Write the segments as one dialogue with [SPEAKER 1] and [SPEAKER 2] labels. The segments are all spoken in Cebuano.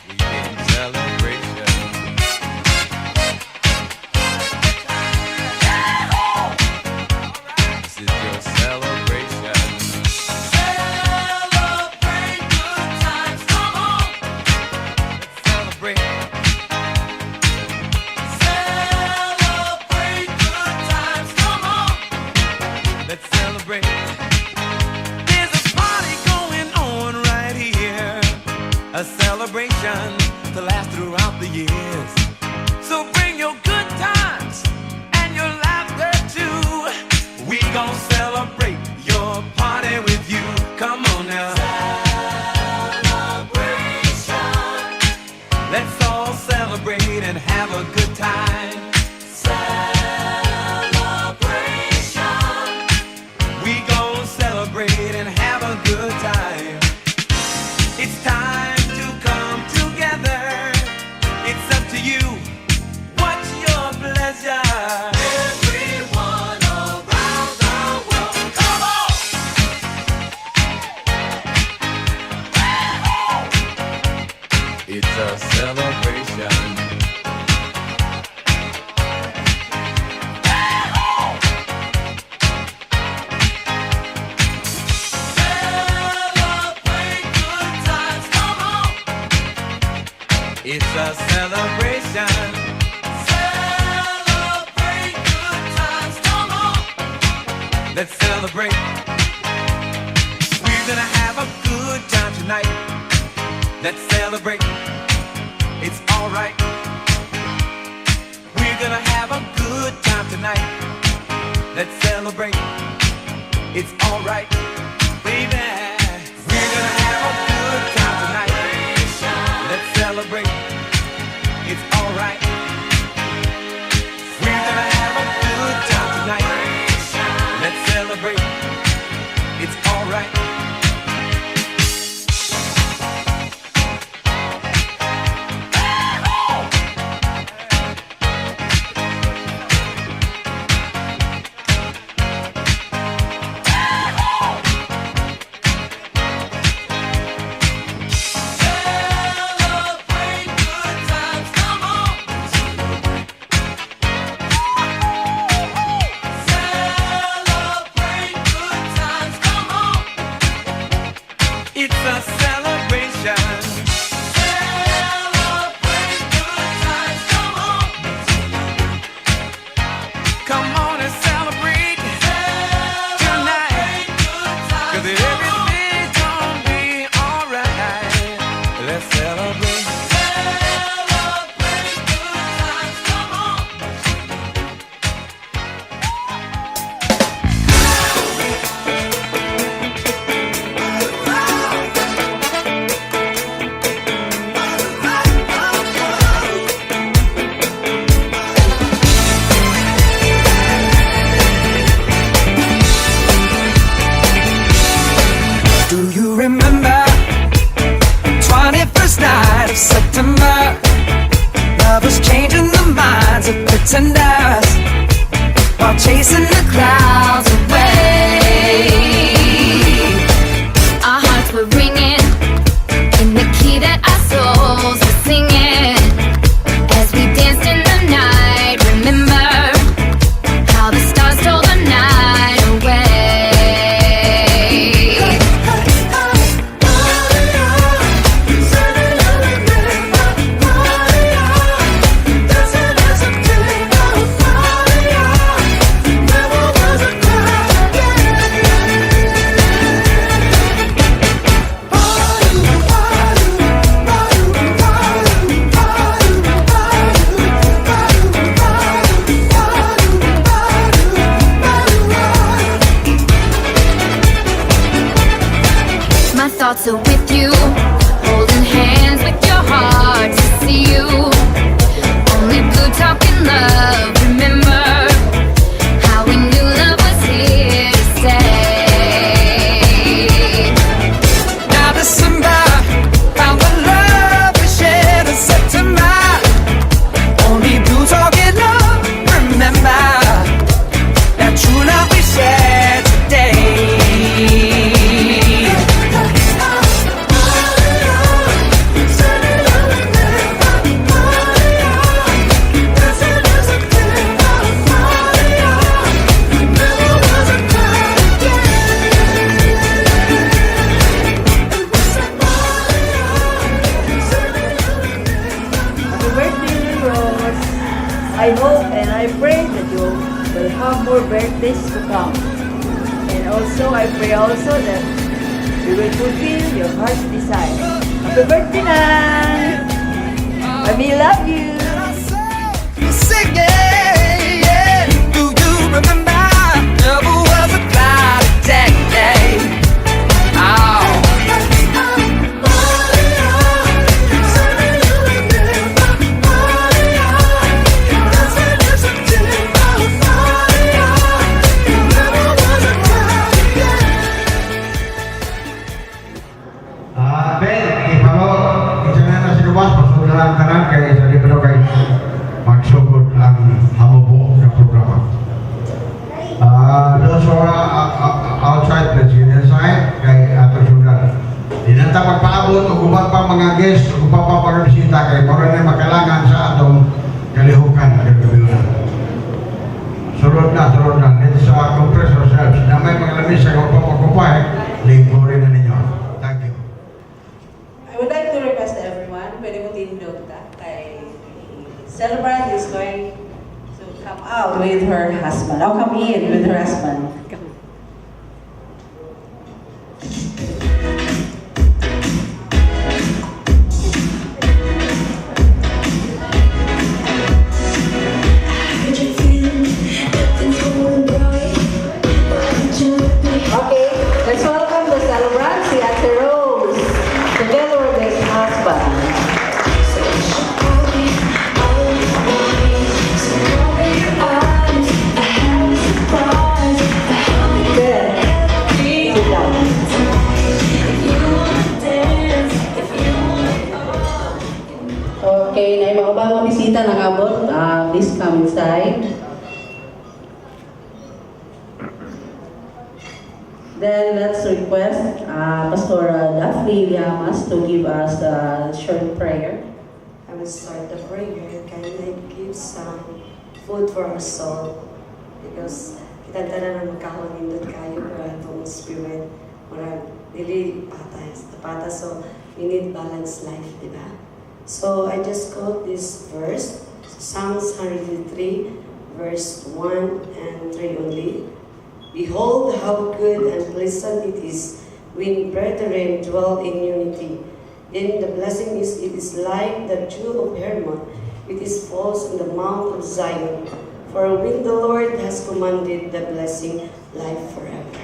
[SPEAKER 1] Weekend celebration. This is your celebration. Celebrate good times, come on. Let's celebrate. Celebrate good times, come on. Let's celebrate. There's a party going on right here. A celebration to last throughout the years. So bring your good times and your laughter too. We gon' celebrate your party with you. Come on now. Celebration. Let's all celebrate and have a good time. Celebration. We gon' celebrate and have a good time. It's time to come together. It's up to you. What's your pleasure? Everyone around the world, come on! It's a celebration. Celebrate good times, come on! It's a celebration. Celebrate good times, come on. Let's celebrate. We're gonna have a good time tonight. Let's celebrate. It's alright. We're gonna have a good time tonight. Let's celebrate. It's alright, baby. We're gonna have a good time tonight. Let's celebrate. It's alright. We're gonna have a good time tonight. Let's celebrate. It's alright. Celebrate good times, come on. Celebrate good times, come on. It's a celebration. Celebrate good times, come on. Come on and celebrate tonight. 'Cause everything's gonna be alright. Let's celebrate. Celebrate good times, come on.
[SPEAKER 2] Do you remember 21st night of September? Love was changing the minds of pretenders while chasing the clouds away.
[SPEAKER 3] Our hearts were ringing in the key that our souls were singing as we danced in the night. Remember how the stars stole the night away.
[SPEAKER 2] Dancing as a king.
[SPEAKER 4] birthdays to come. And also, I pray also that you will fulfill your heart's desire. Happy birthday, Nang! Mami, love you!
[SPEAKER 2] Singing, yeah. Do you remember? Never was a cloudy day. Oh.
[SPEAKER 5] Ah, Ben, ipalo, isa na na si Luwas, pasunod lang tanan kay sa dito kay magsugod ang hamubo ng programa. Ah, those who are outside, let's get inside kay ato sundan. Di na ta magpaabot og uban pa mga guest, ug uban pa mga bisita kay mao na makalangan sa atong kalihukan karong gabi. Sulod na, sulod na. Let's compress ourselves. Na may mga lamisa kung pa magkupay, lingkurin na ninyo. Thank you.
[SPEAKER 6] I would like to request everyone, pwede mo tindog ta kay celebrant is going to come out with her husband. I'll come in with her husband. Okay, let's welcome the celebrant, si Ate Rose, together with his husband. Good. Sit down. Okay, na mga bagong bisita nangabot, please come inside. Then let's request Pastor Daphne Llamas to give us a short prayer.
[SPEAKER 7] I will start the prayer. Can I give some food for our soul? Because kitang tanan na magkaon, nindot kayo, pero atong spirit, murag dili patas, patas. So we need balanced life, di ba? So I just quote this verse, Psalms 103, verse 1 and 3 only. "Behold, how good and pleasant it is when brethren dwell in unity. Then the blessing is, it is like the dew of Hermon, it is falls on the mount of Zion. For when the Lord has commanded the blessing, life forever."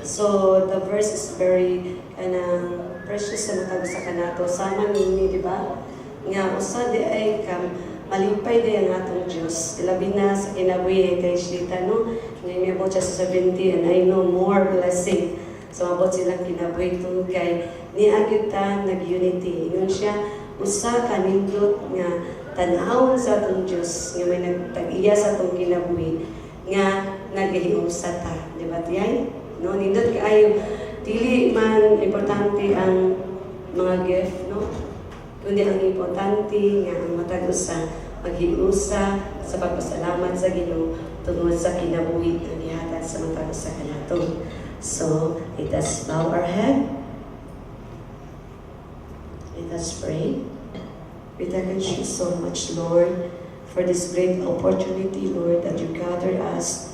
[SPEAKER 7] So the verse is very kanang precious sa matag usa kanato. Sama nini, di ba? Nga usa di ay kam malipay di ang atong Diyos. Labi na sa kinabuhi kay Shita, no? Ngayon miabot siya sa 70 and I know more blessing. So mabot silang kinabuhi tungod kay niagi ta nag-unity. Ingon siya, usa ka nindot nga tan-awon sa atong Diyos nga may nagtag-iya sa atong kinabuhi nga naghiusa ta. Di ba, tiyay? No, nindot kaayo, dili man importante ang mga gift, no? Kundi ang importante nga ang matag usa maghiusa sa pagpasalamat sa Ginoo tungod sa kinabuhi nga gihatag sa matag usa kanato. So, let us bow our head. Let us pray. We thank you so much, Lord, for this great opportunity, Lord, that you gather us.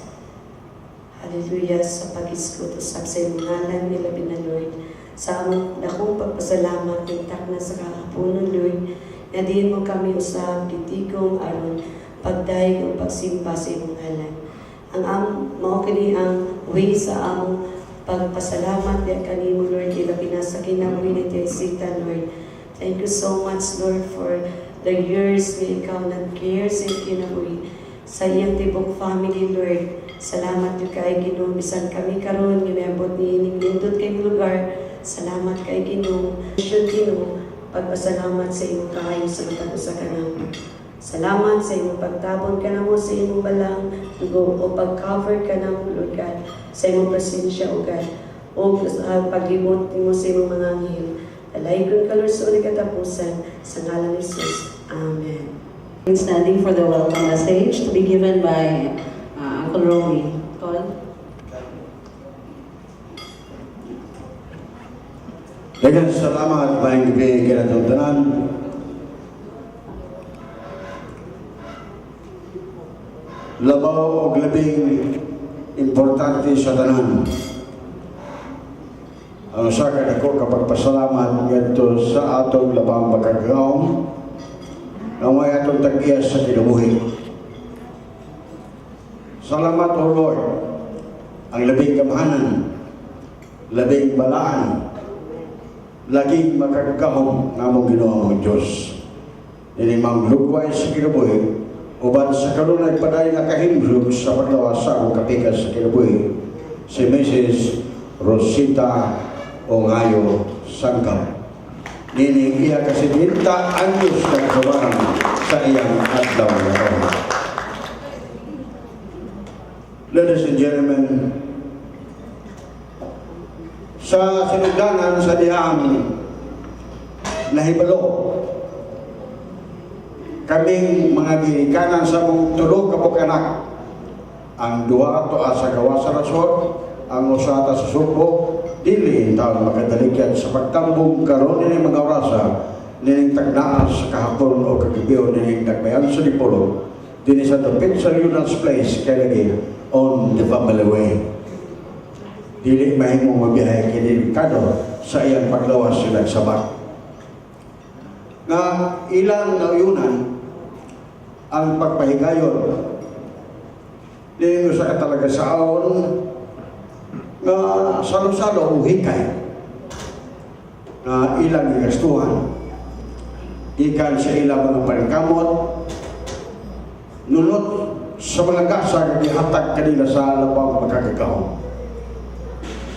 [SPEAKER 7] Hallelujah, sa pag-iskut usab sa imong ngalan, ilabi na, Lord, sa among dakong pagpasalamat na sa kahaponon, Lord, nga diin mo kami usab gitigom aron pagdayeg o pagsimba sa imong ngalan. Ang am mao kini ang way sa among pagpasalamat diha kanimo, Lord, ilabi na sa kinabuhi ni Tia Sita, Lord. Thank you so much, Lord, for the years nga ikaw nag-care sa iyang kinabuhi sa iyang tibok family, Lord. Salamat jud kay Ginoo bisan kami karon nga miabot niining nindot kay lugar. Salamat kay Ginoo. Ginoo, pagpasalamat sa imong kaayo sa matag usa kanamo. Salamat sa imong pagtabon kanamo sa imong balang dugo o pag-cover kanamo, Lord God, sa imong presensya, O God, o sa paglibot nimo sa imong mga anghel. Dalaygon ka, Lord, sa ulit katapusan sa ngalan ni Jesus. Amen.
[SPEAKER 6] Standing for the welcome message to be given by Uncle Romy. Call.
[SPEAKER 8] Daghang salamat, maayong gabi kanatong tanan. Labaw og labing Importante sa tanan. Ang usa ka dako ka pagpasalamat ngadto sa atong labang makagagahom nga may atong tag-iya sa kinabuhi. Salamat, O Lord, ang labing gamhanan, labing balaan, laging makagagahom nga among Ginoo, among Diyos. Ini manglugway sa kinabuhi, uban sa kanunay padayon nga kahimsog sa paglawas sa akong kapikas sa kinabuhi, si Mrs. Rosita Ongayo Sangkap. Nining iya ka-setenta anyos kagkawaran sa iyang adlaw nga karon. Ladies and gentlemen, sa sinugdanan sa dihang nahibalo kaming mga ginikanan sa mong tulo ka anak, ang duha ato sa gawas sa nasod, ang usa sa Sugbo, dili taon makadaligyan sa pagtambong karon ini mga orasa nining tagnaa sa kahapon o kagabi o nining nagbayan sa Dipolog dinhi sa dapit sa Leonard's Place, kay lagi on the family way, dili mahimo mabiyahe kay delikado sa iyang paglawas sila sabak nga ilang nauyunan ang pagpahigayon dili sa talaga saon nga salo-salo o hikay nga ilang gigastuhan gikan sa ilang mga paningkamot, nunot sa mga gasa nga gihatag kanila sa labang makagagahom.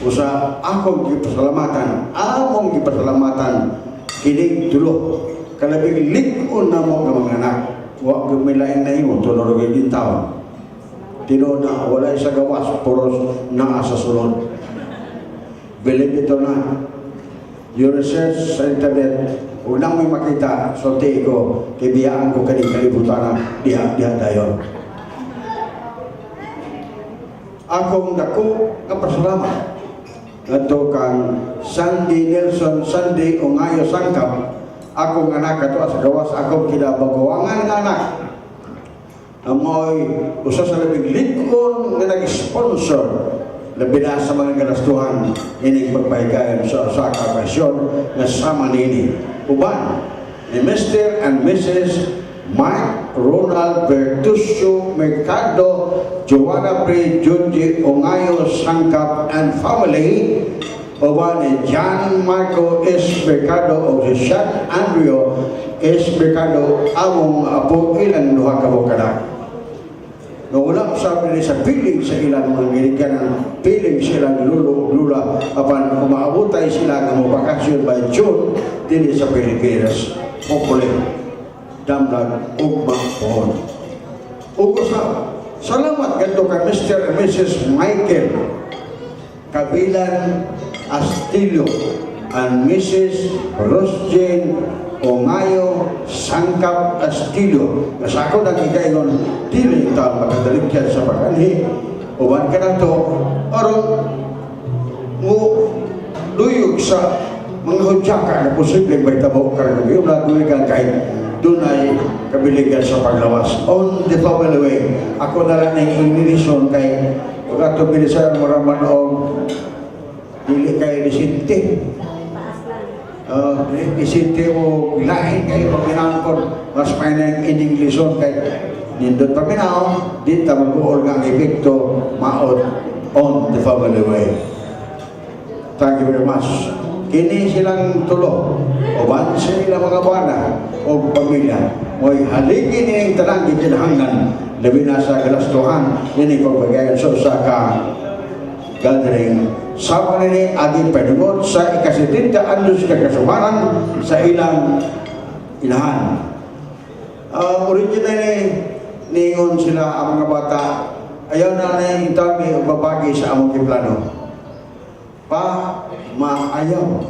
[SPEAKER 8] Usa akong gipasalamatan, among gipasalamatan kining tulo kalabing lig-on namo nga mga anak. Wa gyud may laing nahimo, tulo ra gyud taon. Tinuod na walay sa gawas, puros naa sa sulod. Believe it or not, you research sa internet, unang may makita, sulti ko, kibiyaan ko kaning kalibutan na diha, diha dayon. Akong dako nga pasalamat ngadto kang Sandy Nelson Sandy Ongayo Sangkap, akong anak ato sa gawas, akong kinabagoangan nga anak na mo'y usa sa labing lig-on nga nag-sponsor labi na sa mga ganastuhan ining pagpahigayon sa usa ka okasyon nga sama niini, uban ni Mr. and Mrs. Mike Ronald Bertuccio Mercado, Joanna Pre Junji Ongayo Sangkap and family, uban ni John Marco S. Mercado o si Sean Andrew S. Mercado, among apo, ilang duha ka buok anak. No, wala usab nila sa piling sa ilang mga ginikanan, piling sa ilang lulo ug lula, apan umaabotay sila nga mobakasyon by June dinhi sa Pilipinas. Hopefully, damlag ugma pohon. Ug usab, salamat kadto kay Mr. and Mrs. Michael Kabilan Astillo and Mrs. Rosjane Ongayo Sangkap Astillo. Nga sa ako nagkikaingon, dili ta makadaligyan sa pag-anhi, uban ka na to, aron mo luyog sa mga hudyaka na posibleng may tabo karong gabi, wala kahit doon ay kabiligan sa paglawas. On the family way, ako na lang ng Englishon kay ug ato bilisan mo raman og dili kay disinte. Disinte o lain kayo paminawon ko, mas may na in Englishon kay nindot paminaw, di ta mag-uol nga ang epekto maot on the family way. Thank you very much. Kini silang tulo, uban sa ilang mga bana o pamilya, mo'y haligi nining tanang gikinahanglan labi na sa galastuhan nini pagpagayon sa usa ka gathering sama nini agi padungod sa ika-70 anyos kakasumaran sa ilang ilahan. Originally, ningon sila ang mga bata, ayaw na na yung tami o babagi sa among giplano. Pa, maayaw.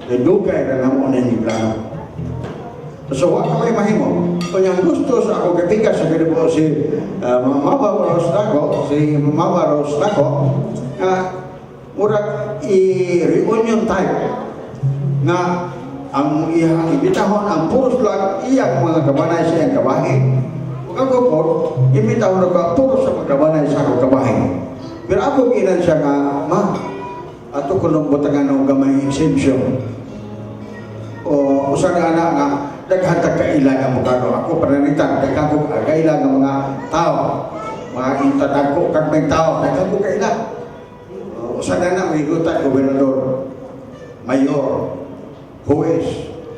[SPEAKER 8] Dugay na namo na yung plano. So, wa ka may mahimo. Kung yung gusto sa ako kapikas sa kanibo si Mama Rose nako, si Mama Rose nako, nga murag i-reunion type nga ang iyang imbitahon ang puros lang iyang mga kabanay sa iyang kabahin. Ug ako po, imbitahon ako puros sa mga kabanay sa akong kabahin. Pero ako giingnan siya nga, "Ma, ato ko nung butangan og gamay exemption." O usa nga anak nga daghan ta kaila nga abogado. Ako pananglitan daghan ko kaila nga mga tao. Mga intadagko kag may tao, daghan ko kaila. O, usa na na mahigutan gobernador, mayor, huwes,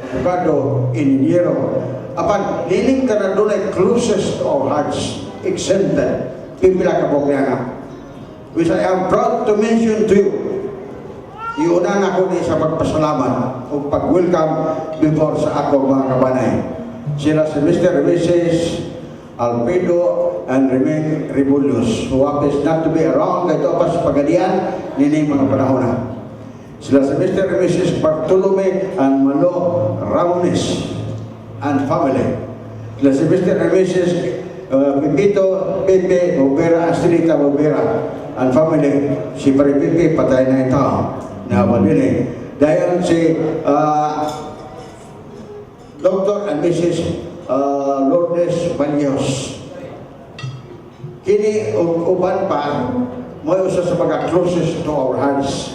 [SPEAKER 8] abogado, inhinyero. Apan liling ka na dunay closest to our hearts, exempted. Pipila ka po nga. Which I am proud to mention to you. Iuna na ko ni sa pagpasalamat o pag-welcome before sa ako mga kabanay. Sila si Mr. and Mrs. Alfredo and Remain Rebullos, who happens not to be around kahit pa sa pagadian nining mga panahon na. Sila si Mr. and Mrs. Bartolome and Malo Ramones and family. Sila si Mr. and Mrs. Pepito Pepe Bobera, Astrita Bobera and family. Si Pare Pepe patay na ito na din eh. Dahil si Dr. and Mrs. Lourdes Banyos. Kini ug uban pa mo usa sa mga closest to our hearts.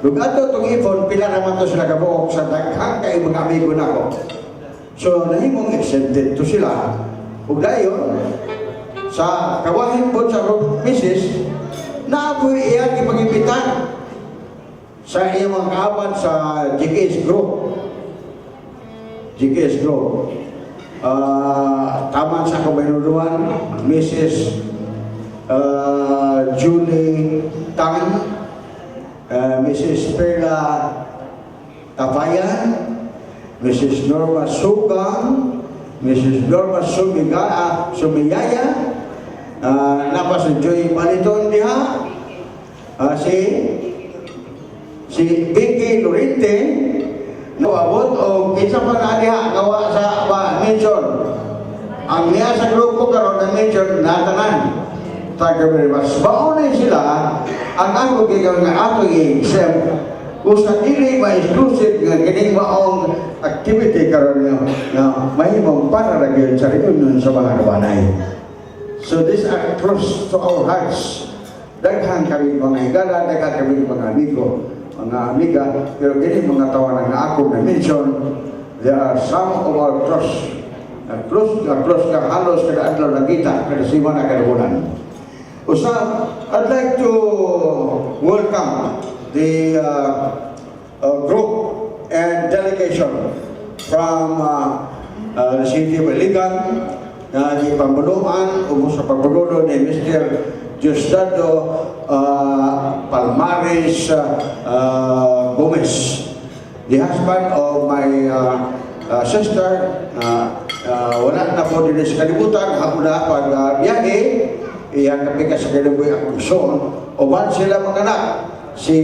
[SPEAKER 8] Ug ato tong ipon, pila naman to sila kabuok sa daghang kay mga amigo nako. So nahimong exempted to sila. Ug dayon sa kawahin po sa akong misis, naapoy iyang ipag-imbitar sa iyang mga kaaban sa GKS Group. GKS Group. Taman sa akong binuduan, Mrs. Julie Tan, Mrs. Perla Tapayan, Mrs. Norma Sugang, Mrs. Norma Sumiga, Sumiyaya, napa si Joy Baliton diha, si Vicky Lorente, no abot o kinsa pa na diha gawa sa ba mention. Ang niya sa grupo karon na mention natanan. Thank you very much. Baonin sila ang ako gigaw nga ato i-exempt usa dili ma exclusive nga kining maong activity karon nga nga mahimong para ra gyud sa reunion sa mga kabanay. So these are close to our hearts. Daghan kami mga higala, daghan kami mga amigo, mga amiga, pero kini mga tawanan nga ako na mention, there are some of our close, close, close ka halos kada adlaw nakita, kada simana, kada bulan. Usa, I'd like to welcome the group and delegation from the city of Iligan na gipamuluan ug sa pagpagulo ni Mr. Diosdado Palmares Gomez, the husband of my sister, wala na po din sa kalibutan, hapon na pag biyahe, iyang kapika sa kalibutan akong son, uban sila mga anak, si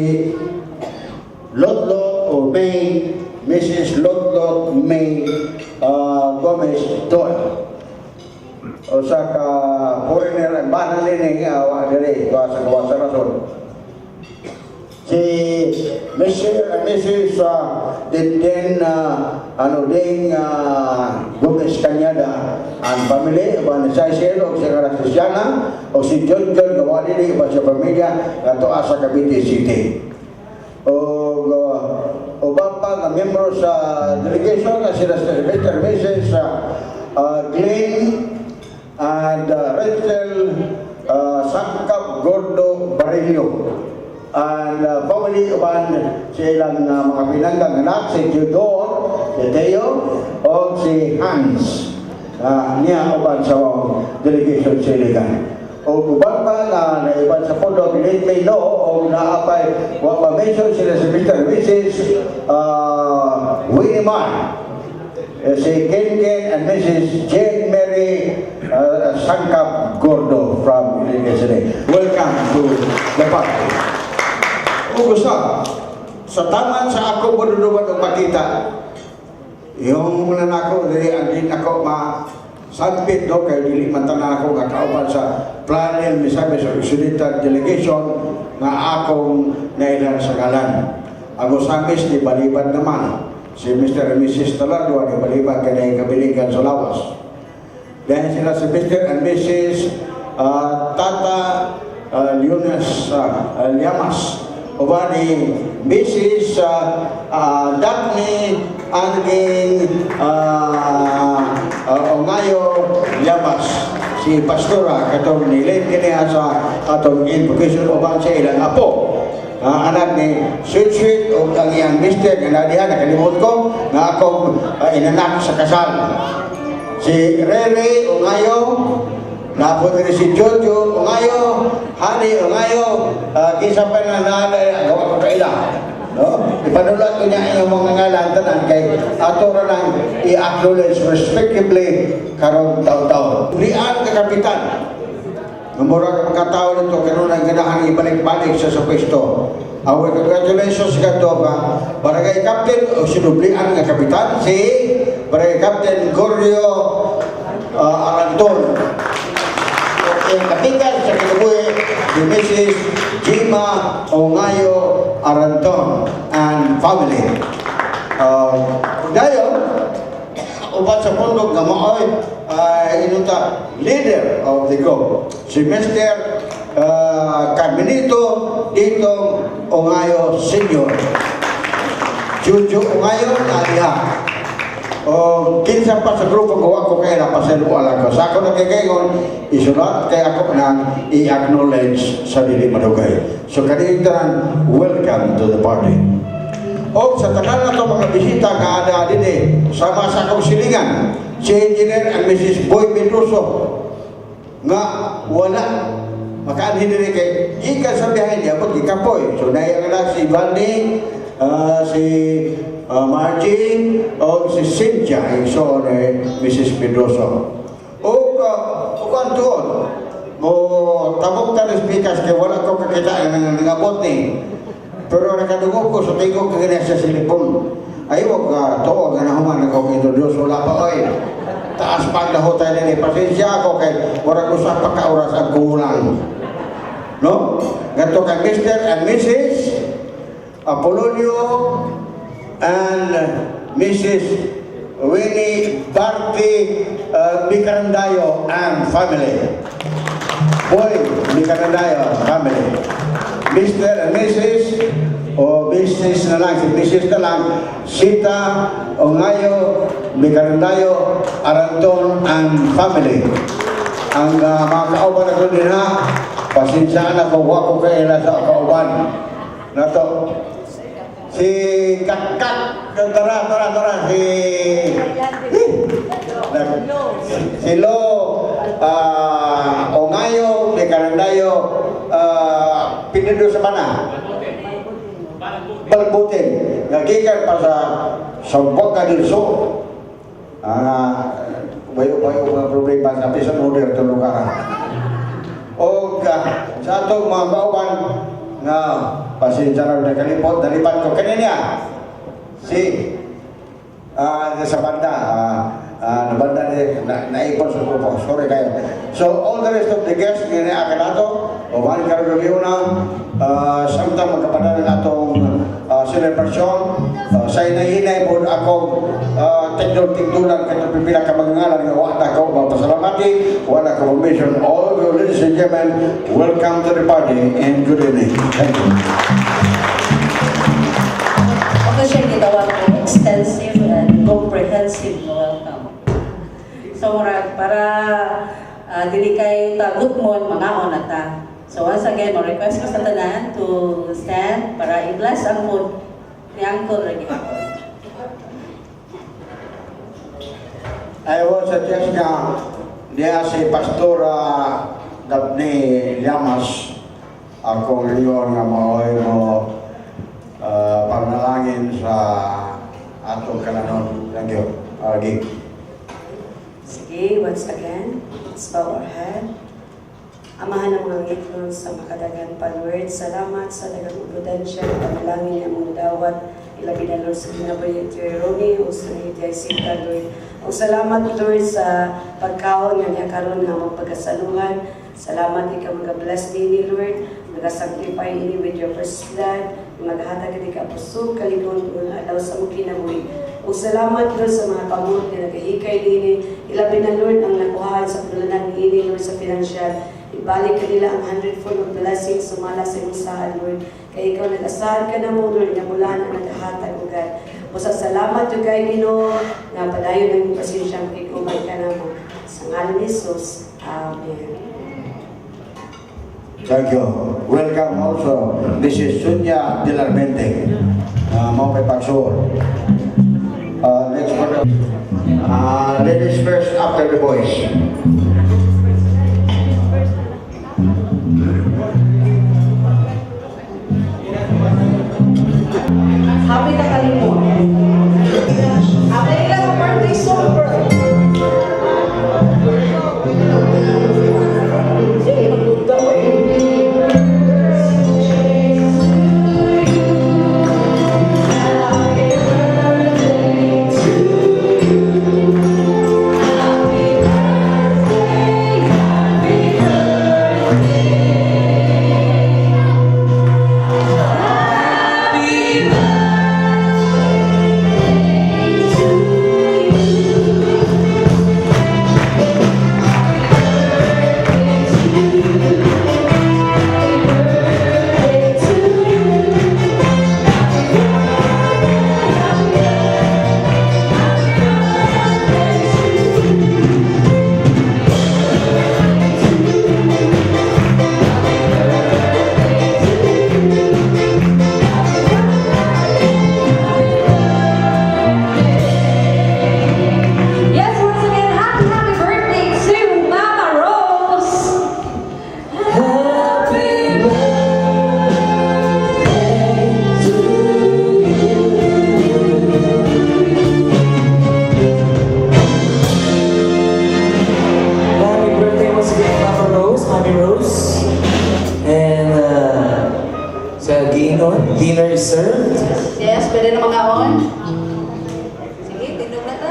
[SPEAKER 8] Lotlot o May, Mrs. Lotlot May Gomez Doyle. O sa ka foreigner ang bana nini nga wa diri wa sa gawa sa rason. Si Mr. and Mrs. Denden ano ding Gomez Cañada ang family uban ni Cecil o si Karasisiana o si John John gawa dili uban sa pamilya ato sa Cavite City. O uban pa nga membro sa delegation nga sila si Mr. and Mrs. Glenn and Rachel Sangkap Gordo Barillo and family uban sa ilang mga pinanggang anak si Theodore, si Teo o si Hans niya uban sa delegation sa Iligan. O uban pa nga naiban sa pondo dili may no o naapay wa ma-mention sila si Mr. and Mrs. Winnie Mar, eh, si Ken Ken and Mrs. Jane Mary Sangkap Gordo from Iligan City. Welcome to the party. Ug usa, sa taman sa ako maduduman og makita, yung muna nako dili ang di nako ma sampit do kay dili man tanan ako nga kauban sa Planel Misamis Occidental Delegation nga akong nailan sa ngalan. Ang Osamis ni Baliban naman. Si Mr. and Mrs. Taladwa ni Baliban kay kabiligan sa lawas. Dahil sila si Mr. and Mrs. Tata Leones Llamas, uban ni Mrs. Daphne Angin Ongayo Llamas, si Pastora katong nilin kini sa atong invocation uban sa ilang apo. Anak ni Sweet Sweet o ang iyang mister nga nadiha, nakalimot ko nga akong inanak sa kasal. Si Rere Ongayo, napod rin si Jojo Ongayo, Hani Ongayo, kinsa pa na nanay, gawa ko kaila. No? Ipanulat ko niya ang mga ngalan tanan kay ato ra nang i-acknowledge respectively karong taon-taon. Rian ka kapitan. Mura ka pagkatao nito, kanunay ganahan ibalik-balik sa pwesto. Our congratulations kadto ka Barangay Captain o sinublian nga kapitan si Barangay Captain Gorio Aranton. Okay, kapitan sa kinabuhi si Mrs. Gima Ongayo Aranton and family. Dayon, uban sa pundok nga maoy inunta leader of the group, si Mr. Carmenito Ditong Ongayo Senior. Juju Ongayo na. O kinsa pa sa grupo ko ako kay napaselo ala ko. Sa ako nakikaingon, isulat kay ako nang i-acknowledge sa dili madugay. So kaninyong tanan, welcome to the party. O sa tanan na to mga bisita nga ada dinhi sama sa akong silingan, si Engineer and Mrs. Boy Mendoza nga wala makaanhin diri kay gikan sa biyahe niya abot gikapoy. So naay ang anak si Vandy, si Margie o si Cynthia, igsoon ni Mrs. Mendoza. O ug ang tuon mo tabok ta ni speakers kay wala ko kakita nga nangabot ni. Pero nakadungog ko sa tingog kagina sa silipon. Ay, wag ka, tuo, nga nahuman ako introduce, wala pa oy. Taas pa ang dahotay nini. Pasensya ako kay wala ko sa pagkaoras ang kulang. No? Ganto kay Mr. and Mrs. Apolonio and Mrs. Winnie Barty Micarandayo and family. Boy Micarandayo family. Mr. and Mrs. o Mrs. na lang, si Mrs. na lang, Sita Ongayo Micarandayo Aranton and family. Ang mga kauban ako din ha, pasensya na kung wa ko kaila sa kauban. Nato, si Kakak, tara, tara, tara, si si Lo Ongayo Micarandayo pinido sa mana? Balbutin. Nagikan pa sa Zamboanga del Sur. Bayo-bayo mga problema sa bisan order itong lugar. O sa atong mga kauban nga pasensya na nakalipot, nalipat ko kanina. Si sa banda, na banda ni na, naipon sa grupo. Sorry kayo. So all the rest of the guests nga naa kanato, uban karon gabi una, samtang magkapadayon atong selebrasyon, sa hinay-hinay po akong tigdol-tigdulan katong pipila ka mga ngalan nga wa na ko mapasalamati, wala ko mention. All of you, ladies and gentlemen, welcome to the party and good evening. Thank you.
[SPEAKER 6] Ako siya gitawag ko extensive and comprehensive na welcome. So murag para dili kay tagot mo mangaon na ta. So once again, mo request ko sa tanan to stand para i-bless ang food ni Uncle ra gihapon.
[SPEAKER 8] I will suggest nga niya si Pastora Daphne Llamas akong lingon nga maoy mo panalangin sa atong kalanon. Thank you. Agi.
[SPEAKER 7] Sige, once again, let's bow our head. Amahan ng mga langit, Lord, sa makadagan pa, Lord. Salamat sa daghang prudensya at panalangin niya mong dawat. Ilabi na, Lord, sa kinabuhi ni Romy o sa ni Sita, Lord. O salamat, Lord, sa pagkaon nga niya karon nga among pagkasaluhan. Salamat ikaw mga-bless nini, Lord. Naga-sanctify ini with your precious blood. Maghatag ka kusog, kalingon, mga adlaw sa mong kinabuhi. O salamat, Lord, sa mga kamot nga nagahikay nini. Ilabi na, Lord, ang nakuhaan sa paglanan nini, Lord, sa financial. Ibalik kanila ang hundredfold of blessings sumala sa imong saad, Lord. Kay ikaw nag-asahan ka na mo, Lord, nga mula na naghatag, O God. Busa salamat jud kay Ginoo nga padayon ang imong pasensya makig-umay ka namo. Sa ngalan ni Jesus. Amen.
[SPEAKER 8] Thank you. Welcome also Mrs. Sonia Delarmente. Mao kay pagsuol. Next one. Ladies first after the boys.
[SPEAKER 6] Happy na kalimot. Happy lang birthday super. Sige, magduda ko eh. Yes, once again, happy, happy birthday to Mama Rose! Happy birthday to you.
[SPEAKER 9] Happy birthday once again, Mama Rose, Mommy Rose. And sa Ginon, dinner is served.
[SPEAKER 6] Yes, pwede na mga on. Sige, tindog na ta.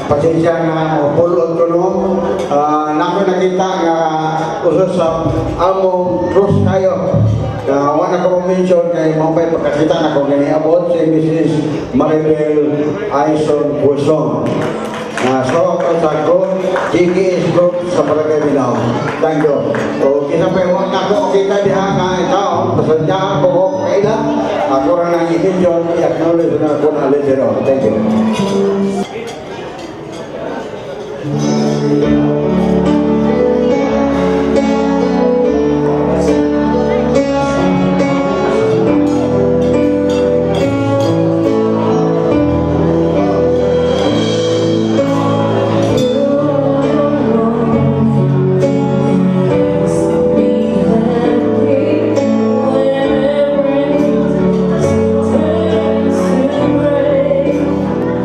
[SPEAKER 8] Pasensya nga o pulot ko no. Nako nakita nga uso sa among cruise kayo. Na wala ko mention kay mao pa'y pagkakita na ko gani abot si Mrs. Maribel Aison Quezon. So ako sa group, GKS Group sa Barangay Bilao. Thank you. So, kita pa yung nako kita diha nga ikaw, pasensya ako ko kaila. Ako ra nang i-mention, i-acknowledge na ako na later on. Thank you.
[SPEAKER 2] Be happy when everything turns to gray.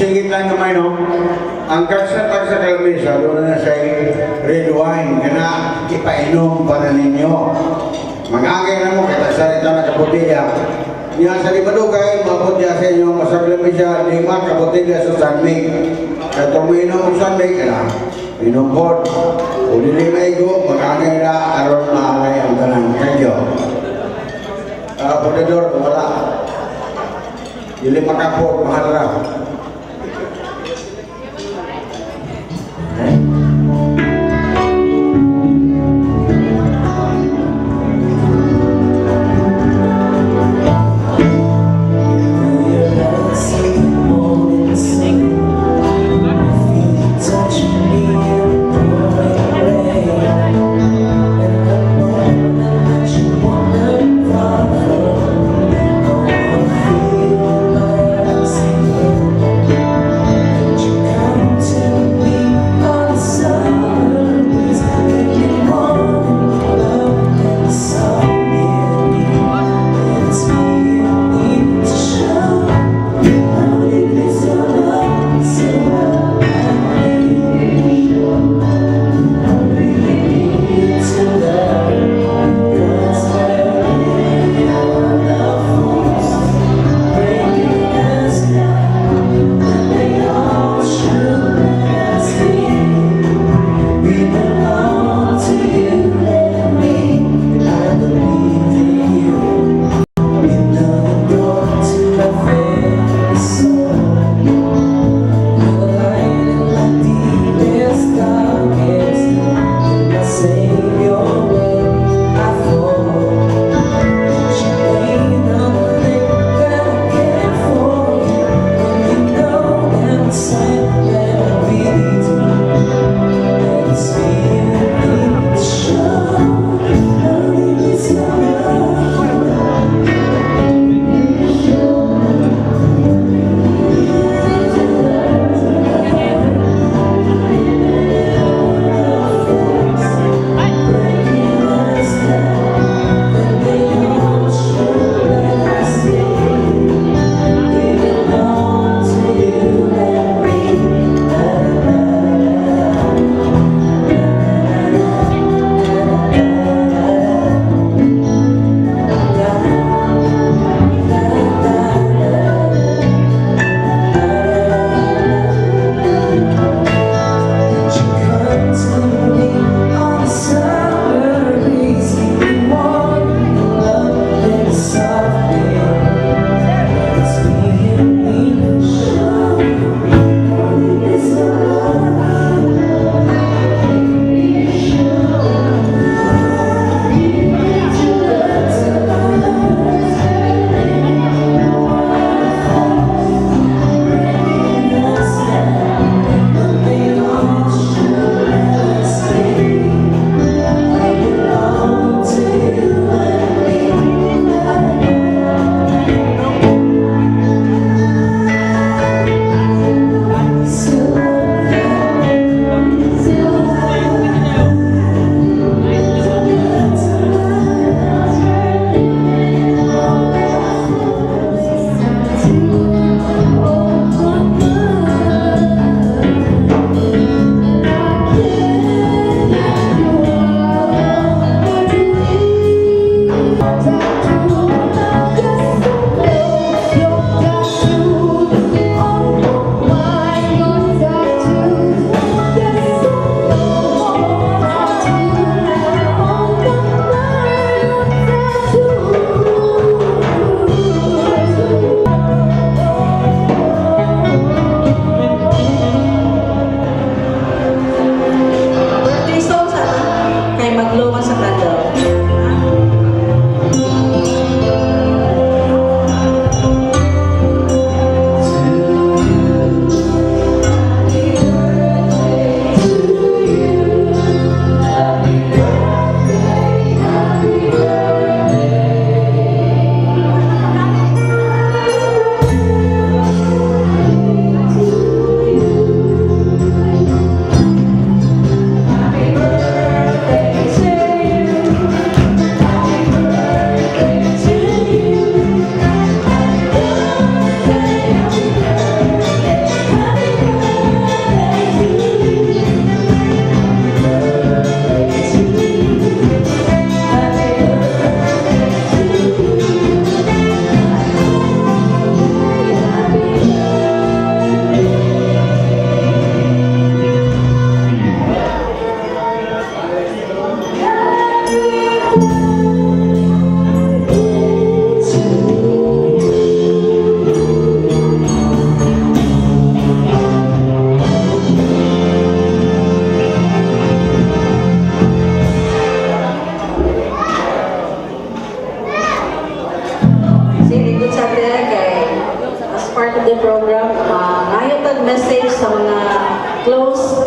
[SPEAKER 8] Singit lang gamay, no? Ang tagsa-tagsa ka lamesa, duna na siya red wine, kana ipainom para ninyo. Mag-angay na mo, kay tagsa ito na kabotelya. Niya sa di madugay, mabot niya sa inyo, masag lamesa, lima kabotelya sa San Mig. Kaya tuminom og San Mig, kana, inom po. Kung dili maigo, mag-angay na, aron maalay ang tanan. Thank you. Pudador, wala. Dili makapot, mahal ra.
[SPEAKER 9] Your lights in the morning sun. Feel you touch me in the pouring rain. And I know that you wanna far from. I wanna feel my eyes again.
[SPEAKER 6] program, ngayo tag message sa mga close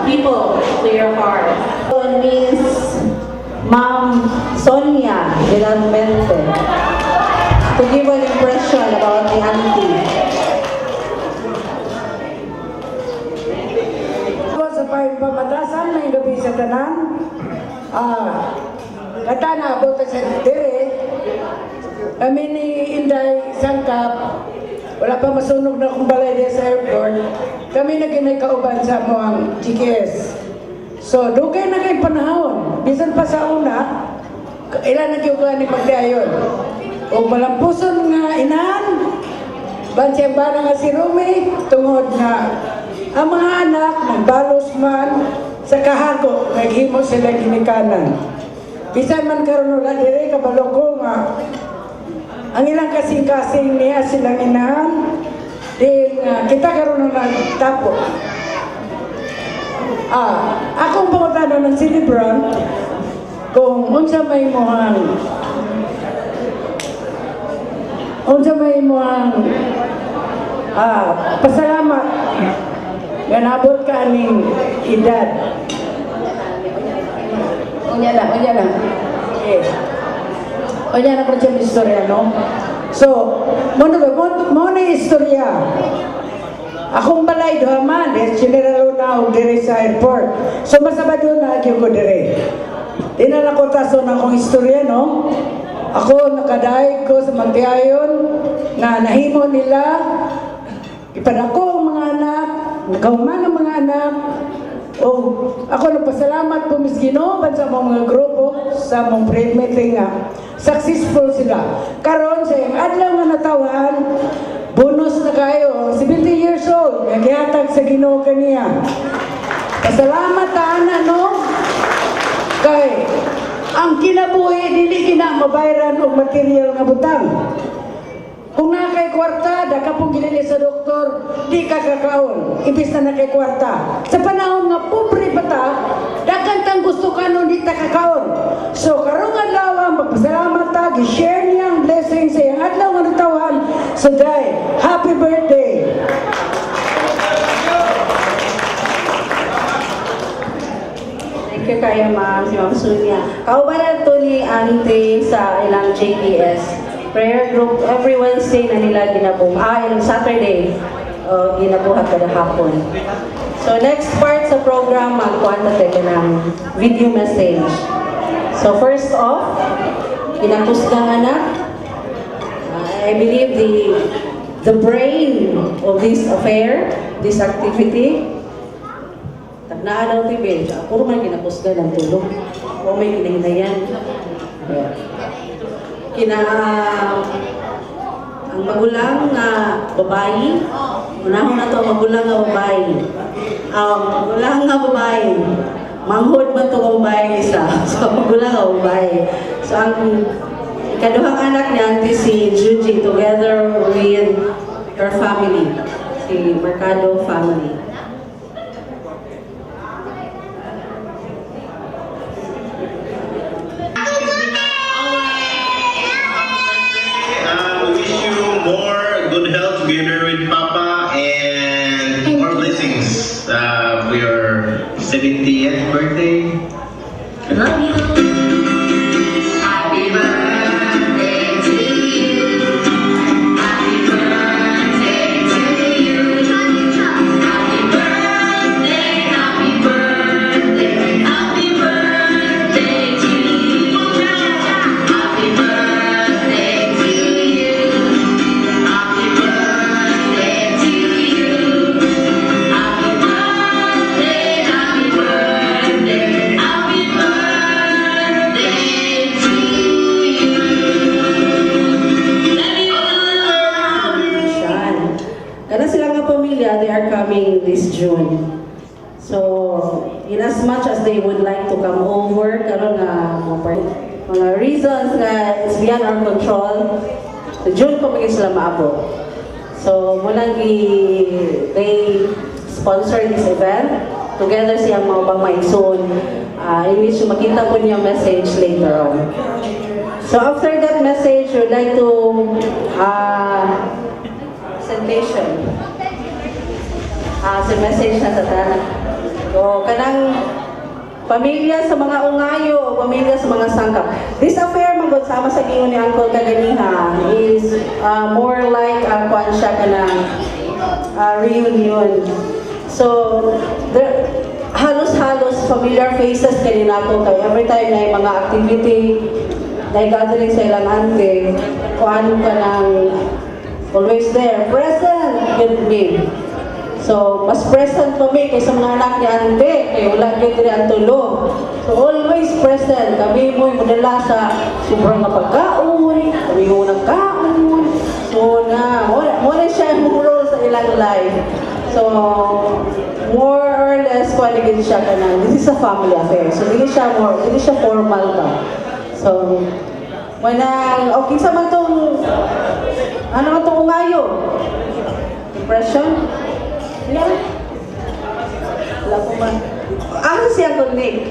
[SPEAKER 6] people to your heart. And Miss Ma'am Sonia Villalmente to give an impression about the auntie.
[SPEAKER 10] Ako sa pamatasan, may gabi sa tanan. Katana, abot sa dire. Kami ni Inday Sangkap, wala pa masunog na akong balay diya sa airport. Kami na kinay kauban sa among GKS. So, dugay na kay panahon. Bisan pa sa una, ilan na gyud ni magdayon. O malampuson nga inahan, Bansya ba nga si Rumi, tungod nga ang mga anak, nagbalos man sa kahako, naghimo sila ginikanan. Bisan man karon wala dire, kabalo ko nga ang ilang kasing-kasing niya silang inahan, din kita karon na nagtapo. Akong pangutana ng celebrant, kung unsa may imuhang pasalamat nga naabot ka aning edad.
[SPEAKER 4] Unya na, unya na.
[SPEAKER 10] Okay. Unya na ko siya istorya, no? So, mo na istorya. Akong balay duha man, eh, general na og dire sa airport. So masabado na gyud ko dire. Di na lang ko taso na akong istorya, no? Ako nakadaig ko sa Magtiayon nga nahimo nila ipadako ang mga anak, nakahuman ang mga anak, o ako nagpasalamat po Miss Ginoo sa mga grupo sa mong prayer meeting nga successful sila. Karon sa iyang adlaw nga natawan, bonus na kayo, 70 years old, nga gihatag sa Ginoo kaniya. Pasalamat ta ana, no? Kay ang kinabuhi dili kina mabayran og material nga butang. Kung naa kay kwarta, da ka pong gilili sa doktor, di ka kakaon, imbis na naa kay kwarta. Sa panahon nga pobre pa ta, dakan tang gusto ka nun, di ta kakaon. So karong adlaw, magpasalamat ta, gi-share niya ang blessing sa iyang adlaw nga natawan. So day, happy birthday!
[SPEAKER 6] Thank you kayo, ma'am, si Ma'am Sonia. Kauban na to ni Auntie sa ilang JPS prayer group every Wednesday na nila ginabuhat. Ilang Saturday ginabuhat kada hapon. So next part sa program, magkuhan na tayo ng video message. So first off, ginakusgang anak. I believe the brain of this affair, this activity, Tagnaa daw ti Benj, puro man ginakusgan ang tulog. O may kinahinayan. Yeah. Kina ang magulang nga babayi, unahon na to ang magulang nga babayi. Ang magulang nga babayi, manghod man to nga babayi isa. So magulang nga babayi. So ang ikaduhang anak niya auntie si Juji together with her family, si Mercado family.
[SPEAKER 11] Wish you more good health together with Papa and more blessings for your 70th birthday.
[SPEAKER 3] Love you. Happy birthday to you. Happy birthday to you. Happy birthday, happy birthday, happy birthday to you. Happy birthday to you. Happy birthday to you. Happy birthday, happy birthday, happy birthday to you. Love you.
[SPEAKER 6] Siyan. Kana sila nga pamilya, they are coming this June. So, in as much as they would like to come over, karon nga mga reasons nga it's beyond our control, so June ko maging sila maabot. So, muna gi they sponsor this event together siyang mga ubang maigsoon, in which makita po niyo message later on. So after that message, we'd like to presentation. Presentation. Ah, si message na sa tanan. So, kanang pamilya sa mga ungayo o pamilya sa mga sangkap. This affair, magod sama sa gingon ni Uncle kaganiha, is more like a kwan siya, kanang reunion. So, there, halos-halos familiar faces kanina ko kay every time na yung mga activity, na gathering sa ilang auntie, kuan ka ng always there, present, with me. So, mas present pa mi kaysa mga anak ni auntie, kay wala gyud diri ang tulo. So, always present. Kami mo'y modala sa sobrang nga pagkaon, kami mo ng kaon. So, na, mo na siya ang role sa ilang life. So, more or less, kuan gid siya kanang, this is a family affair. So, dili siya more, dili siya formal ba. So, manang, okay sa man tong, ano man tong ungayo? Impression? Wala. Wala po man. Ah, si Uncle Nick.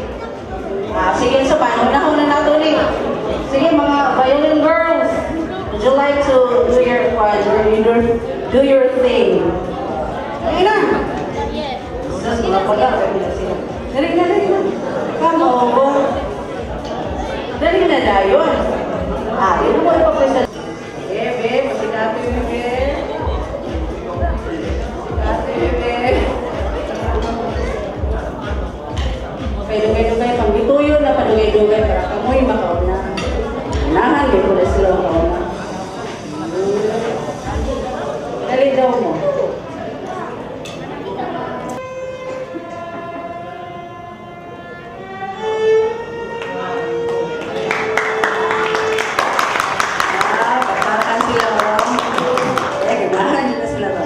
[SPEAKER 6] Ah, sige, so paano na na nato, Nick. Sige, mga violin girls. Would you like to do your thing? Ayun na. Sus, mga pula. Dali na, dali na. Come over. Dali na dayon. Ah, yun mo ipapresent. Bebe, masigati, bebe. Masigati, bebe. Okay, dugay-dugay. Pag gituyo na, padugay-dugay para kamoy makauna. Unahan, di ko na sila makauna. Dali daw mo. Ah, pagkakan sila, oh. Eh, ganahan na sila ba?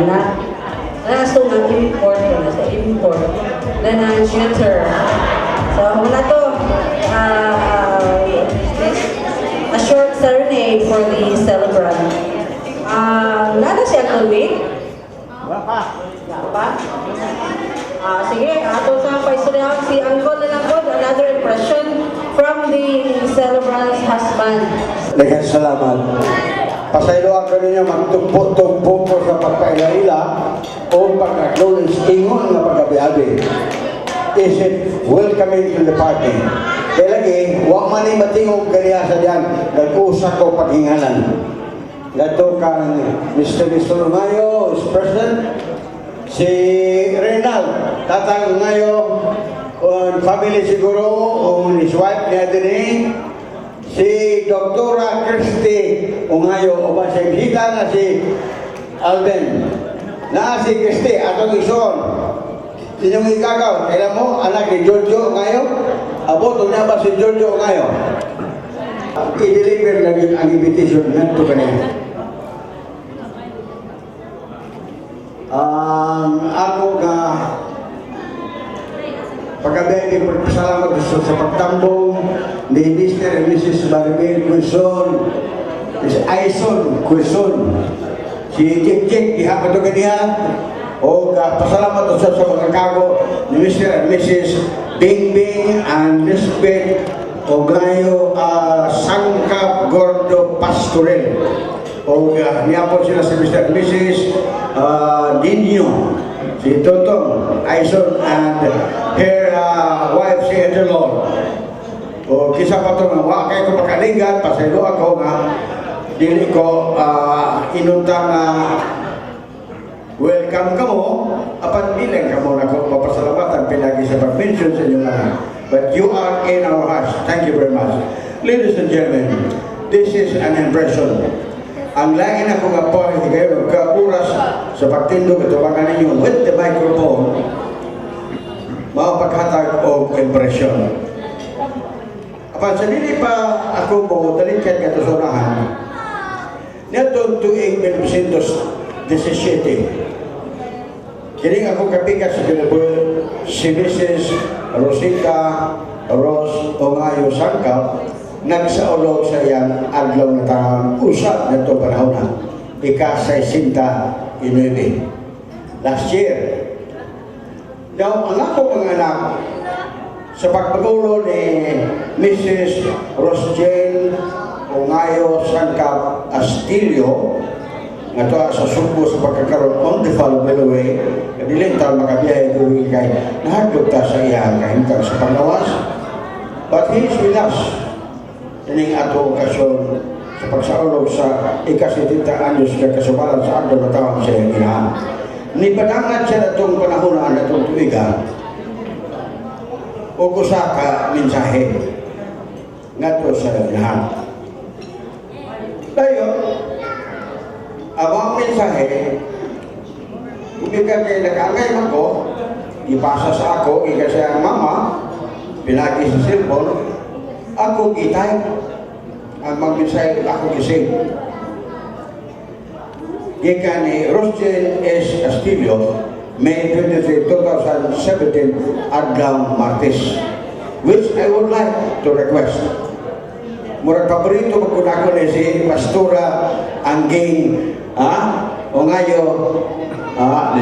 [SPEAKER 6] anak. Naso nga import na sa import na na shooter. So, wala to. A short serenade for the celebrant. Nana si Uncle Vic?
[SPEAKER 5] Wala pa.
[SPEAKER 6] Wala pa? Sige, ato sa paistoryahan si Uncle na lang po, another impression from the celebrant's husband.
[SPEAKER 8] Daghang salamat. Pasaylo ako ninyo magtugpo-tugpo ko sa pagpaila-ila o pag-acknowledge ingon nga pagkabi-abi. Is it welcoming to the party? Kaya lagi, wa man ni matingog kaniya sa diyan, nag-usa ko paghingalan. Ngadto kang Mr. Mr. Mayo is present. Si Renal, Tatang Ngayo, on family siguro, o his wife niya din. Si Doktora Christy Ungayo, o ba siya bisita na si Alden. Na si Christy, atong ison. Inyong ikagaw, kailan mo, anak ni Giorgio Ungayo? Abot, na ba si Giorgio Ungayo? I-deliver na yun ang invitation ngadto kanina. Ang ako nga pagkabi pagpasalamat sa pagtambong ni Mr. and Mrs. Maribel Quezon, Miss Aison Quezon, si Chick Chick, diha pa to kaniya, o pasalamat sa mga kago ni Mr. and Mrs. Bingbing and Lisbeth Ogayo Sangkap Gordo Pastorel. O niya po sila si Mr. and Mrs. Nino, si Totong Aison and her wife si Edelon. O kisa pa to nga wa kay ko makalingan, pasaylo ako nga dili ko inunta nga welcome kamo apan dili kamo nako mapasalamatan pinagi sa pag-mention sa inyong ngalan. But you are in our hearts. Thank you very much. Ladies and gentlemen, this is an impression. Ang lain ako nga po, hindi kayo magka-oras sa pagtindog at tubangan ninyo with the microphone, mao paghatag og impression. Apan sa dili pa ako mo dalikyan katusunahan, niadtong tuig 1917, kining ako kapikas sa kinabuhi si Mrs. Rosita Rose Ongayo Sangkap nagsaulog sa iyang adlaw na taon usab ngadto panahon na ika-69 last year. Now, ang ako mga anak sa pagpagulo ni Mrs. Rosjane Ongayo Sangkap Astilio nga to sa Sugbo sa pagkakaroon on the following way, dili ta makabiyahe kung kay nahadlok ta sa iyang kahimtang sa panglawas, but he is with us ining ato okasyon sa pagsaulog sa ika-70 anyos nga kasubalan sa adlaw na tawag sa iyang inahan. Nipadangat siya natong panahon na natong tuiga o usa ka mensahe ngadto sa inahan. Dayon, ang mga mensahe, gumikan kay nakaangay man ko, ipasa sa ako, gikan sa iyang mama, pinagi sa cellphone, ako gi-type ang mga mensahe ako gi-save. Gikan ni Rosjane S. Castillo, May 23, 2017, Adlaw Martes, which I would like to request. Murag paborito ko nako ni si Pastora Angging Ongayo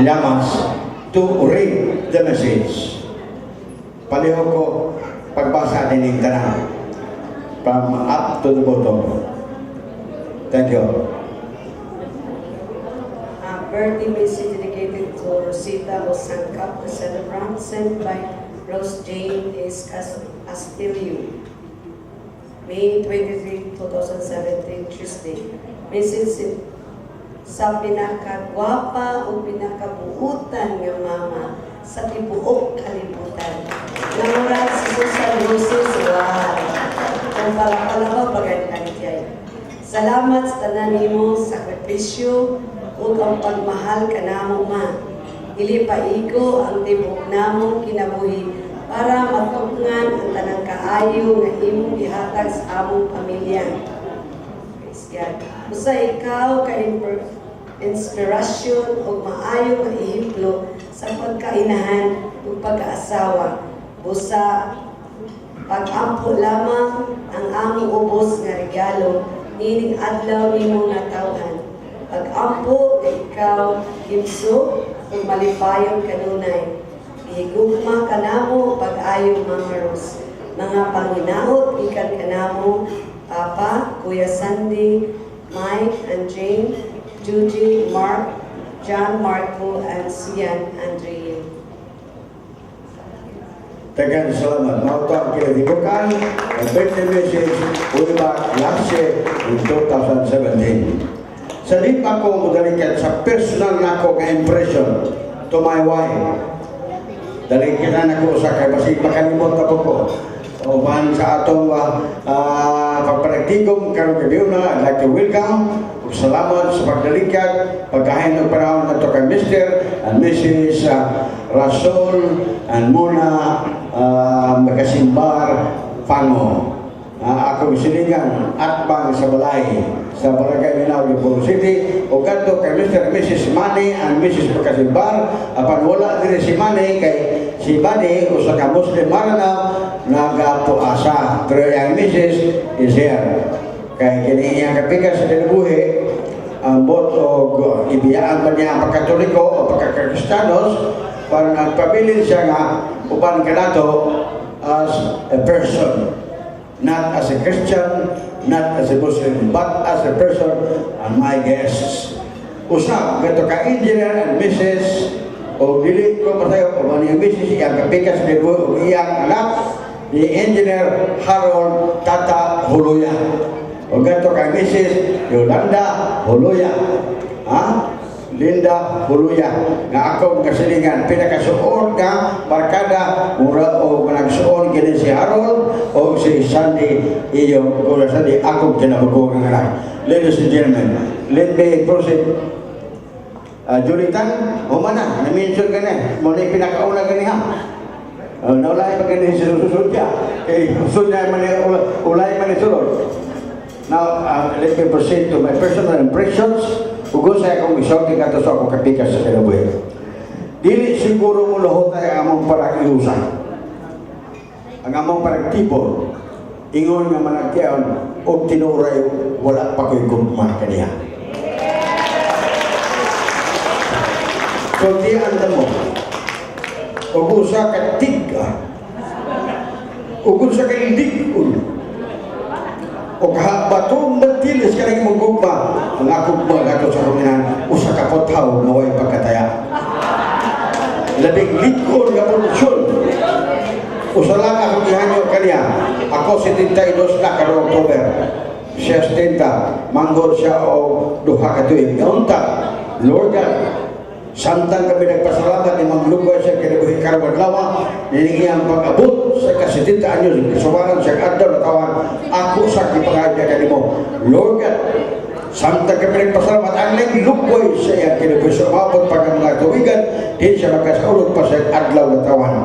[SPEAKER 8] Llamas to read the message. Palihog ko pagbasa nining tanan from up to the bottom. Thank you.
[SPEAKER 7] Birthday message dedicated to Rosita Osangkap, the celebrant, sent by Rose Jane S. Castillo. May 23, 2017, Tuesday. Message sa pinakagwapa o pinakabuutan nga mama sa tibuok kalibutan. Namurag si Susan Roses, wow. Kung pala-pala ba, pagani. Salamat sa tanan nimo sakripisyo ug ang pagmahal kanamo, ma. Dili paigo ang tibuok namong kinabuhi para matugnan ang tanang kaayo nga imong gihatag sa among pamilya. Praise God. Usa ikaw ka Inspirasyon ug maayo nga ehemplo sa pagkainahan ug pagkaasawa. Busa pag-ampo lamang ang among ubos nga regalo nining adlaw nimo natawhan. Pag-ampo nga ikaw himsog ug malipayon kanunay. Gihigugma kanamo pag-ayo, Mama Rose. Mga panginaot gikan kanamo, Papa, Kuya Sandy, Mike and Jane, Judy, Mark, John Marco, and Sian Andrea.
[SPEAKER 8] Daghang salamat. Mao to ang kinatibukan ang birthday message way back last year in 2017. Sa di pa ko modalikan sa personal nako nga impression to my wife. Dali kita na ko sa kay basig makalimot na po ko. Uban sa atong pagpanagtigom karong gabi na, I'd like to welcome ug salamat sa pagdalikat pagkahin og panahon nato kay Mr. and Mrs. Rasol and Mona Makasimbar Pango. Akong silingan atbang sa balay sa Barangay Minaw, Libon City, o kadto kay Mr. and Mrs. Manny and Mrs. Makasimbar, apan wala diri si Manny kay si Manny usa ka Muslim Maranao nagapuasa, pero ang Mrs. is here kay kini iyang kapikas sa kinabuhi ang bot og ibiyaan ba niya ang pagkatoliko o pagkakristanos para nagpabilin siya nga uban kanato as a person, not as a Christian, not as a Muslim, but as a person and my guests. Usab gato ka Engineer and Mrs. o dili ko masayo o iyang Mrs. iyang kapikas kinabuhi o iyang anak ni Engineer Harold Tata Huluya. O gato kay Mrs. Yolanda Huluya. Ha? Linda Huluya nga akong kasilingan pinakasuon nga barkada, mura o managsuon kini si Harold o si Sandy, iyong o Sandy akong kinabugo nga anak. Ladies and gentlemen, let me proceed. Julitan, humana, na-mention ka na. Mo na yung pinakauna gani ha. Naulay pa gani sa susunod siya. Eh, susunod niya man ulay man sulod. Now, let me proceed to my personal impressions. Ug sa akong isulti kato sa akong kapikas sa kinabuhi. Dili siguro mo luhotay ang among paragiusan. Ang among paragtipon, ingon nga managtiyon, og tinuray wala pa ko'y gugma kaniya. Sultian mo, og usa ka tig-a, ug usa ka lig-on, o kabaton matilis ka rin mong gugma, ang akong gugma gato sa kuminan, usa ka puthaw nga way pagkataya. Labing lig-on nga produksyon. Usa lang akong gihanyo kaniya. Ako 72 na karong October. Siya 70, manggol siya og duha ka tuig. Unta, Lord God, samtang kami nagpasalamat ni Manglugay sa kinabuhi karong adlaw, nining iyang pag-abot sa ka-70 anyos, kasuwaran sa adlaw na tawag, ako sa gipangayod niya kanimo. Lord God, samtang kami nagpasalamat, ang lugway sa iyang kinabuhi sa umabot pa ng mga tuwigan, di siya magkasaulog pa sa adlaw na tawan.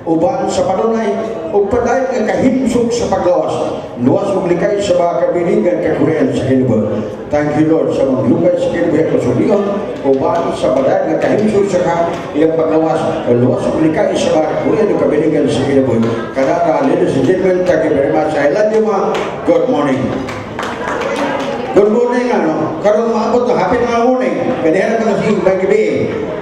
[SPEAKER 8] Uban sa panunay ug padayon nga kahimsog sa paglawas, luwas ug likay sa mga kabiligan kakurian sa kinabuhi. Thank you, Lord, sa maglugay sa kinabuhi at sulion uban sa padayon nga kahimsog sa ka iyang paglawas, luwas ug likay sa mga kakurian ug kabiligan sa kinabuhi. Kadara, ladies and gentlemen, thank you very much. I love you, ma. Good morning. Good morning, ano. Karon maabot na, happy na morning. Kanihan na kasi may gabi.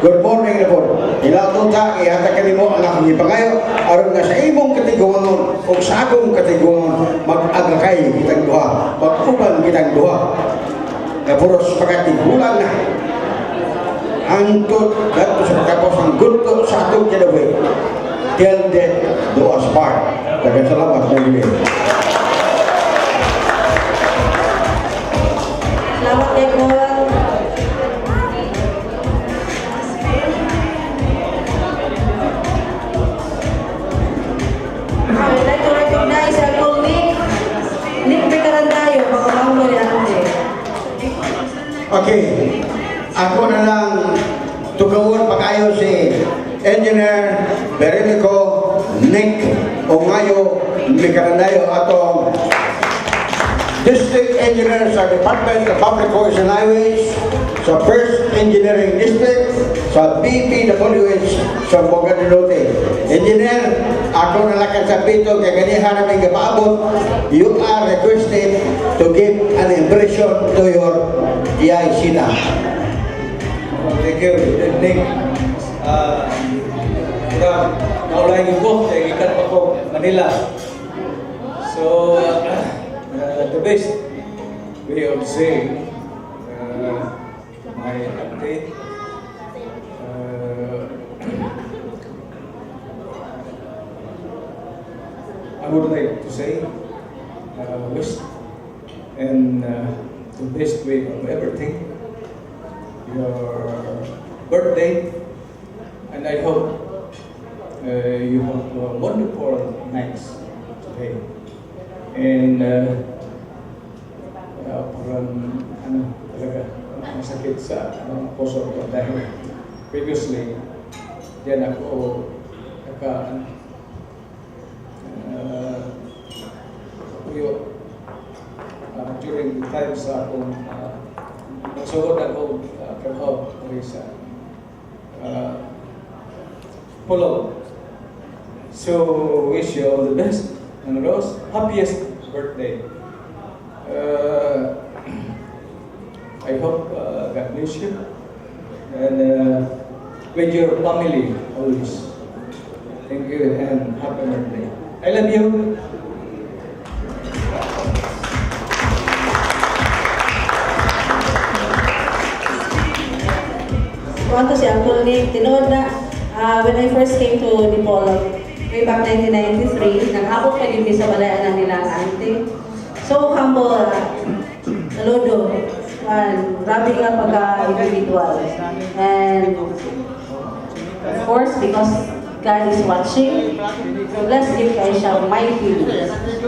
[SPEAKER 8] Good morning na po. Ilaton ta, ihatag kanimo ang akong gipangayo aron nga sa imong katiguangon o sa akong katiguangon mag-agakay kitang duha, mag-uban kitang duha. Nga puros pagkatigulang na. Hangtod kadto sa pagkapos ang gunto sa atong kinabuhi. Till death do us part. Daghang salamat na gabi.
[SPEAKER 6] Salamat, Ekon. I'd like to recognize our colleague, Nick Becarandayo, pagkamanggo ni Ate.
[SPEAKER 8] Okay. Ako na lang tugawon pag-ayo si Engineer Berenico Nick Ongayo Micarandayo atong District Engineer sa Department of Public Works and Highways, sa First Engineering District, sa DPWH sa Zamboanga del Norte. Engineer, ako na lang sa pito kay ganiha namin gapaabot, you are requested to give an impression to your DIC na.
[SPEAKER 12] Thank you. Good evening. Naulay ko, kay gikan pa ko Manila. So, the best way of saying my update, I would like to say, wish and the best way of everything, your birthday, and I hope you have a wonderful nights today. And parang ano talaga masakit sa ano, puso ko dahil previously diyan ako naka ano, puyo during the time sa akong nagsugod ako trabaho diri sa Polog. So wish you all the best and Rose, happiest birthday. I hope God bless you and with your family always. Thank you and happy birthday. I love you.
[SPEAKER 6] Kuan to si Uncle Nick, tinuod na, when I first came to Dipolog, way back 1993, nag-abot pa din mi sa balay na nila ang auntie. So humble, saludo. Kuan, grabe nga pagka-individual. And of course, because God is watching, bless gid kay siya mighty.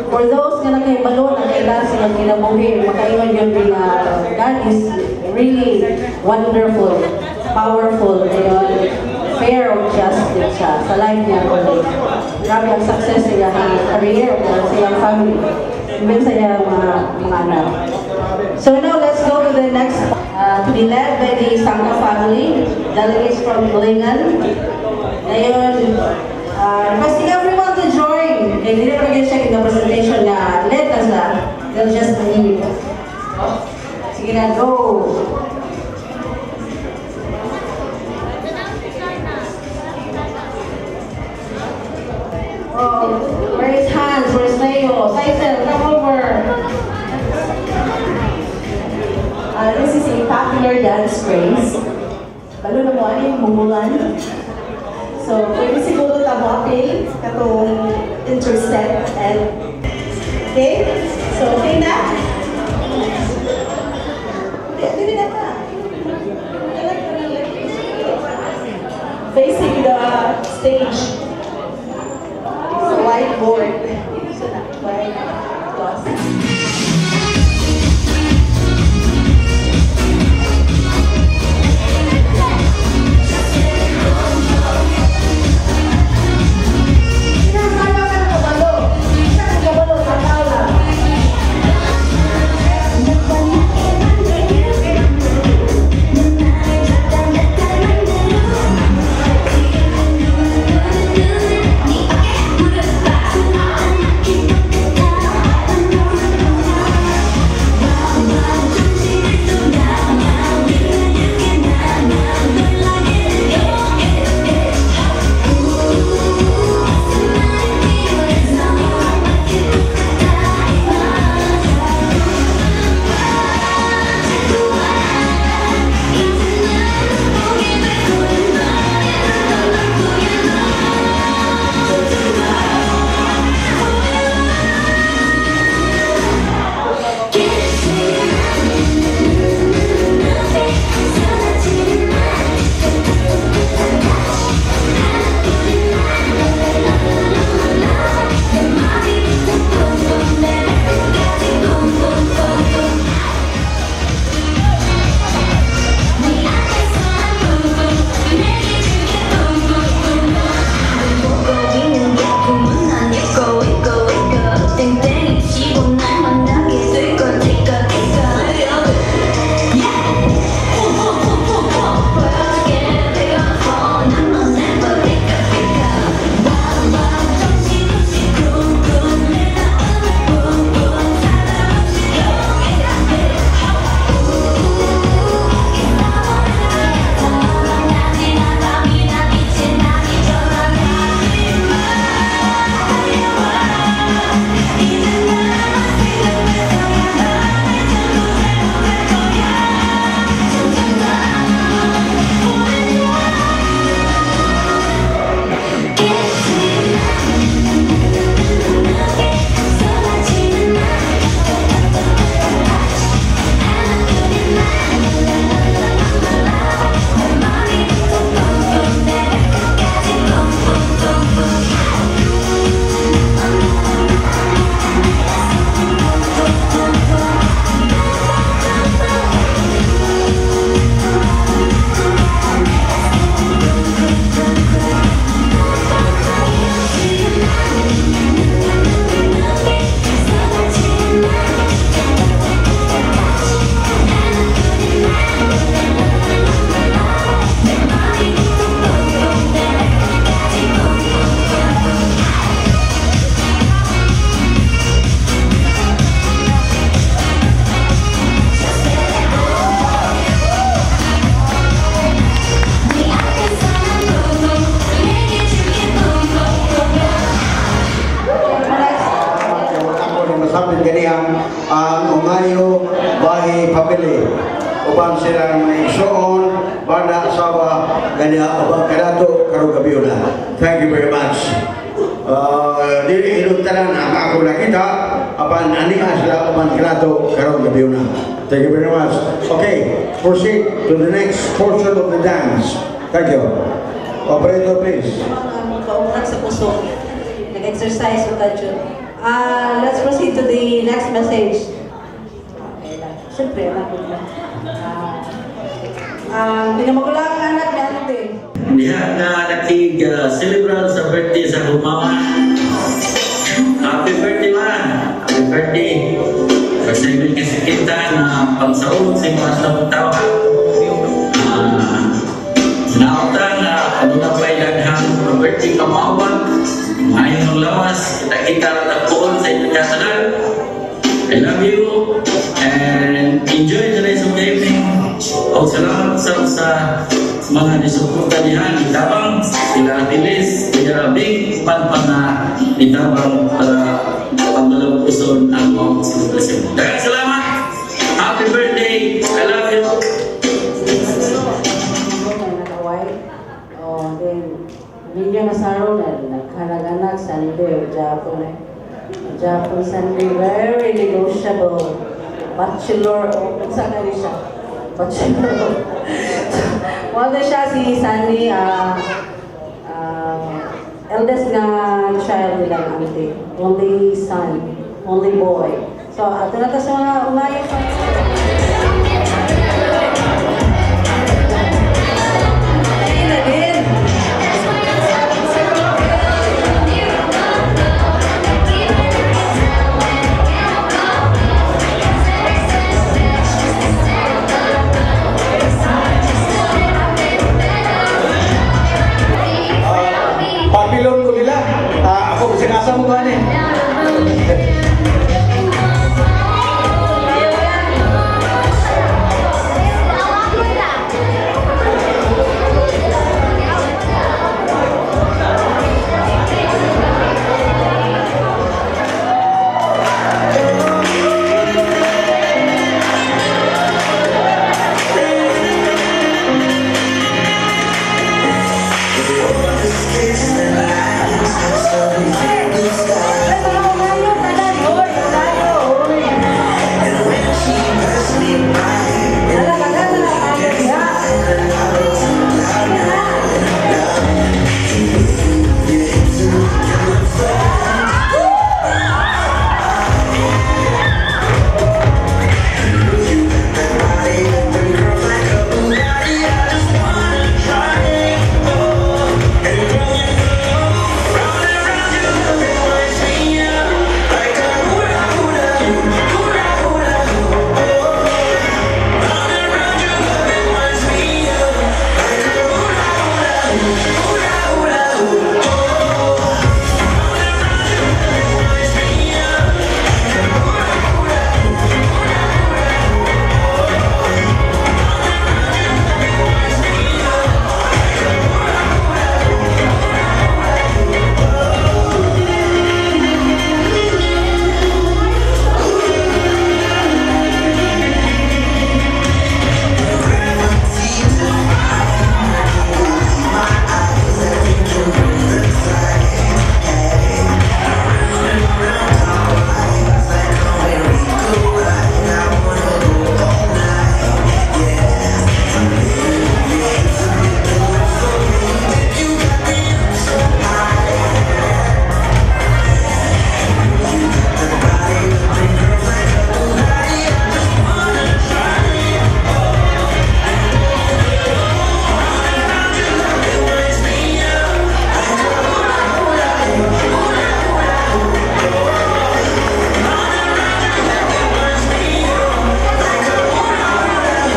[SPEAKER 6] For those nga nakahibalo, nakaila sa iyang kinabuhi, makaingon yun nga God is really wonderful, powerful, ayun, fair of justice siya sa life niya kundi. Grabe ang success sa iyang career, sa iyang family, even sa iyang mga anak. So now let's go to the next, to be led by the Sangka family, delegates from Lingan. Ngayon, requesting everyone to join. Kaya hindi na rin check in the presentation na led na sila. They'll just lead. Sige na, go! Oh, where is Hans? Where is Leo? Saisel, come over.
[SPEAKER 13] This is a popular dance craze. Balo na mo, ano yung mumulan? So, pwede siguro ta mo apil katong intercept and okay? So, okay na? Dili na ka. Facing the stage. Sa whiteboard. So, na, white cloth. Sinasayaw ka ng kabalo. Isa ka kabalo, kataw lang.
[SPEAKER 8] ang Ungayo Bahi family uban silang mga igsoon, bana, asawa, kanya uban kanato karong gabi na. Thank you very much. Dili ilong tanan ang ako nakita, apan ani sila uban kanato karong gabi na. Thank you very much. Okay, proceed to the next portion of the dance. Thank you. Operator, please.
[SPEAKER 6] Mga kaungan sa puso. Nag-exercise ko tayo. Ah, let's proceed to the next message. Okay lang. Siyempre, anak ko na. Ah, pinamagulang ang anak ni ate.
[SPEAKER 14] Diha nga nakig-celebrar sa birthday sa akong mama. Happy birthday, ma! Happy birthday! Pagsabi kasi kita na pagsaod sa mga sa tao. Nautang na aduna pa'y daghang birthday kamawag. Maayong lawas, kita-kita tapuon sa inyong tanan. I love you and enjoy the rest of the evening. O salamat sa mga nisuporta diha nitabang sila Ate Liz, sila Big pan pa na nitabang para pangdalawang puson ang mga celebration. Daghang salamat! Happy birthday! I love you!
[SPEAKER 6] Nakaway. Oh, then, Ninyo na sa na nagkanag-anak, Sunday, Japon eh. Japon Sunday, very negotiable. Bachelor, o kung saan na siya. Bachelor. Wala siya si Sunny, eldest nga child nila ang auntie. Only son, only boy. So, ato na ta sa mga ungayo pa. Ayun na din.
[SPEAKER 12] Papilon ko nila. Ah, ako, kasi nasa mo ba ni?
[SPEAKER 6] Ay, mga ungayo, tanan, hoy, ungayo, hoy. Ala, tanan na lang tayo diha. Sige na.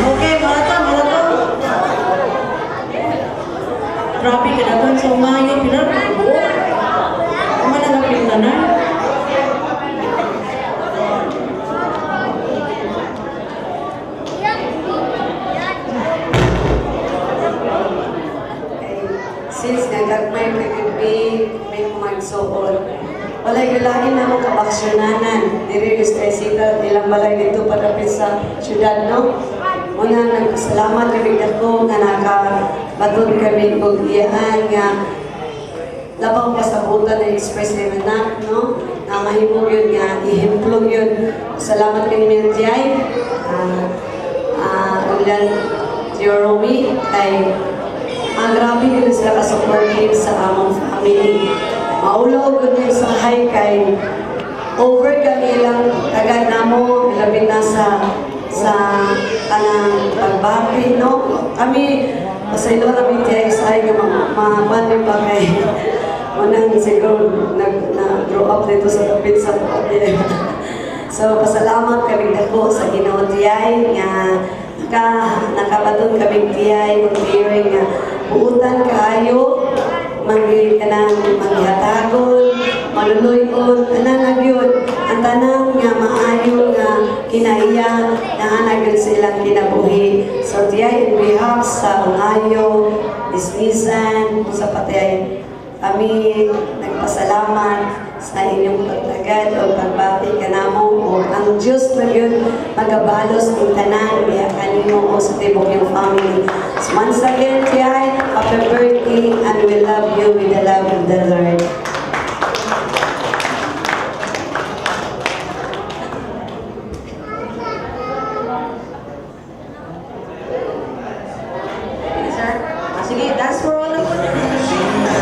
[SPEAKER 6] Okay, mga to, mga to. Grabe ka na sa umayo, pilar. Uma na nga tanan.
[SPEAKER 7] Since nagagmay pa gud mi, may mga igsoon. Wala gyud. Lain na mo kabaksyonanan. Diri sa ilang balay dito padapit sa syudad, no? Una, nagpasalamat kami dako nga nakabaton kami og iyaan nga labaw pa sa buta na express ni anak, no? Na mahimo yun nga, ihemplong yun. Salamat kami ni Jai. Ulan Tio Romy, kay ang grabe yun sila ka-supportive sa among family. Maulaw gud yung sa hay kay over kami ilang tagad namo, ilabi na sa kanang pagbati, no? Kami, pasaylo kami tiya sa ay nga ma pa kay manang siguro nag na grow up dito sa kapit sa pati. So pasalamat kami dako sa Ginoo, tiyay, nga nakabaton kami, tiyay, kung tiyoy nga buutan kaayo, manggi kanang manghatagon, maluloy-on, tanan na gyud, ang tanan nga maayo nga kinaiya naa na gyud sa ilang kinabuhi. So tiyay, in behalf sa Ungayo, Disnisan, sa patay, kami nagpasalamat sa inyong pagtagad o pagbati kanamo o ang Diyos na yun magabalos ang tanan diha kanimo o sa tibok yung family. So once again, Tiyay, happy birthday and we love you with the love of the Lord.
[SPEAKER 13] Sir? Ah, sige, dance for all na po. Sige na.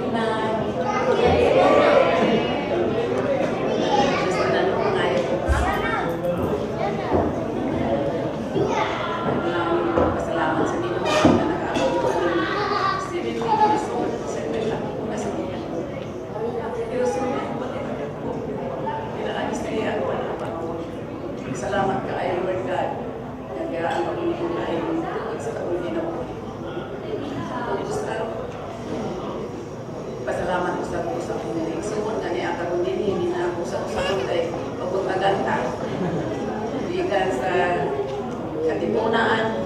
[SPEAKER 15] Nay. Gusto na nung mga ito. Pasalamat sa Ginoo nga nakaabot ko ng 70 years old. Sa lang ko na sa niya. Pero sa mga ko, pinaalis na iya ko na pa. Salamat kaayo, Lord God. Nagayaan ako ni ay sa akong kinabuhi. Gusto pasalamat ko sa akong igsuon nga niya karon dinhi ni na ako sa usahon kay pabuntagan ta. Gikan sa Katipunan,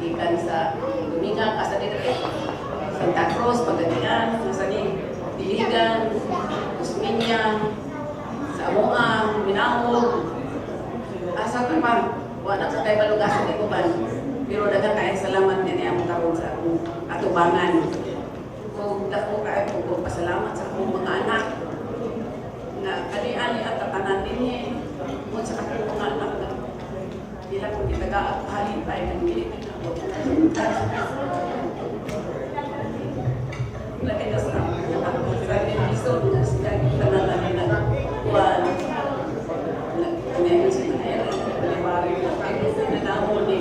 [SPEAKER 15] gikan sa Dumingag, asa dito eh? Santa Cruz, Pagadian, asa ni Diligan, Osmeña, sa Amoang, Binaog, asa ka pa, wala sa kay balog asa di ko ban. Pero daghan kayong salamat niya mo karon sa akong atubangan. Kung dako kaayo ko pasalamat sa akong mga anak nga kani-ani at tanan dinhi mo sa akong mga anak nga dila ko gitagaan halipay ng dili ko. Lagi na sa sa episode nga sila tanan na nila kuan nag sa January na namo ni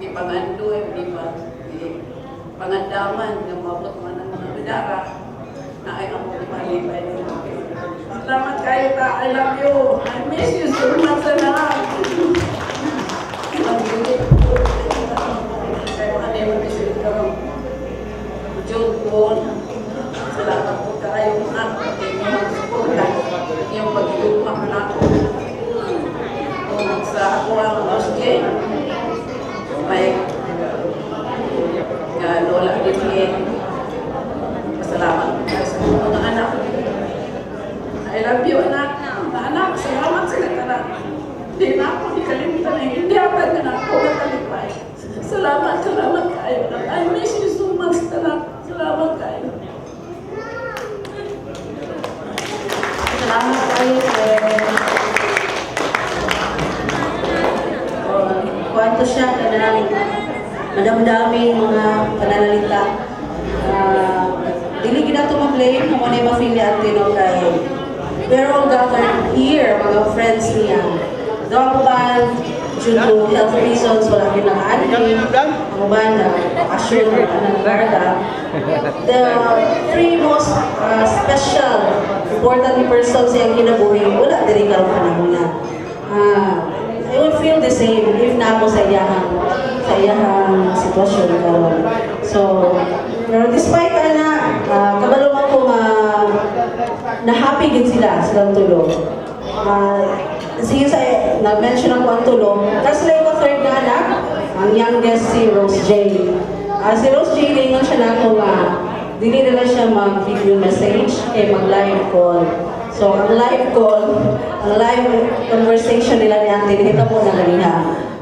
[SPEAKER 15] di pangandoy di ba di pangandaman nga maabot man ang mga bidara na ay amo di palipay. Salamat kayo ta. I love you. I miss you so much, anak. Kaya ano yung visit karon June po. Salamat po kayo anak. Inyong suporta, inyong pagtugma nako. Kung sa ako ang Rose Jane, may nga lola din, pasalamat po sa mga anak. I love you, anak. Anak, salamat sa anak. Di na ako di kalimutan na hindi ako na ako nakalipay. Salamat, salamat kayo, anak. I miss you so much, anak. Salamat kayo.
[SPEAKER 6] Salamat kayo, sir. Oh, kuwanto siya kanang madamdaming mga pananalita. Dili gid nato ma-blame kung ano yung ma-feel ni ate, no, kay we're all gathered here, mga friends niya. Though ang uban, due to health reasons, wala gyud naka-admit. Ang uban, na bakasyon, wala na barda. The three most special, important persons sa iyang kinabuhi, wala diri karong panahon na. I would feel the same if na ako sa iyahang sitwasyon karon. So, pero despite ana, kabalo man ko nga na happy gid sila silang tulo. Sige sa na-mention ako ang tulo. Tapos sila yung third na anak, ang youngest si Rose J. Si Rose J, ingon siya na ako nga dili na lang siya mag-video message kay mag-live call. So, ang live call, ang live conversation nila ni Auntie, nakita mo na ganiha.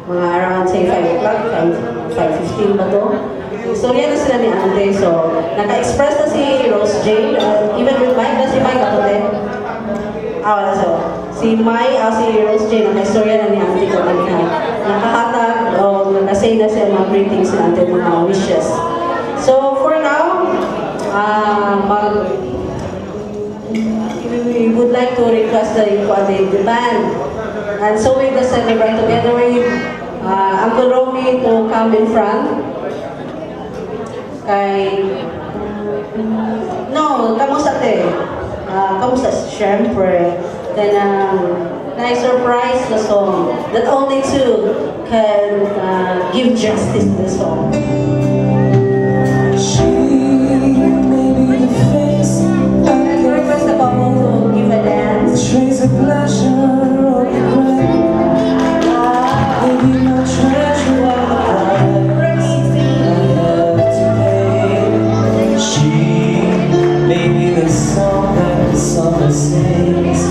[SPEAKER 6] Mga around say 5 o'clock, 5, 5:15 ba to? So, yan na sila ni Ate. So, naka-express na si Rose Jane, even with Mike, na si Mike ato din. Ah, wala. So, si Mai, si Rose Jane, naka-istorya na ni Auntie ko kanina. Nakahatag, o nakasay na siya mga greetings ni Auntie, mga wishes. So, for now, we would like to request the band and so with the celebrant together with Uncle Romy to come in front. Kay, no, kamusta te? Kamusta, syempre. Then, na-surprise the song that only two can give justice to the song.
[SPEAKER 9] She may be the face I
[SPEAKER 6] And request the couple to give a dance.
[SPEAKER 9] Trace of pleasure or regret. Maybe my treasure or the price I have to pay. She may be the song that the summer sings,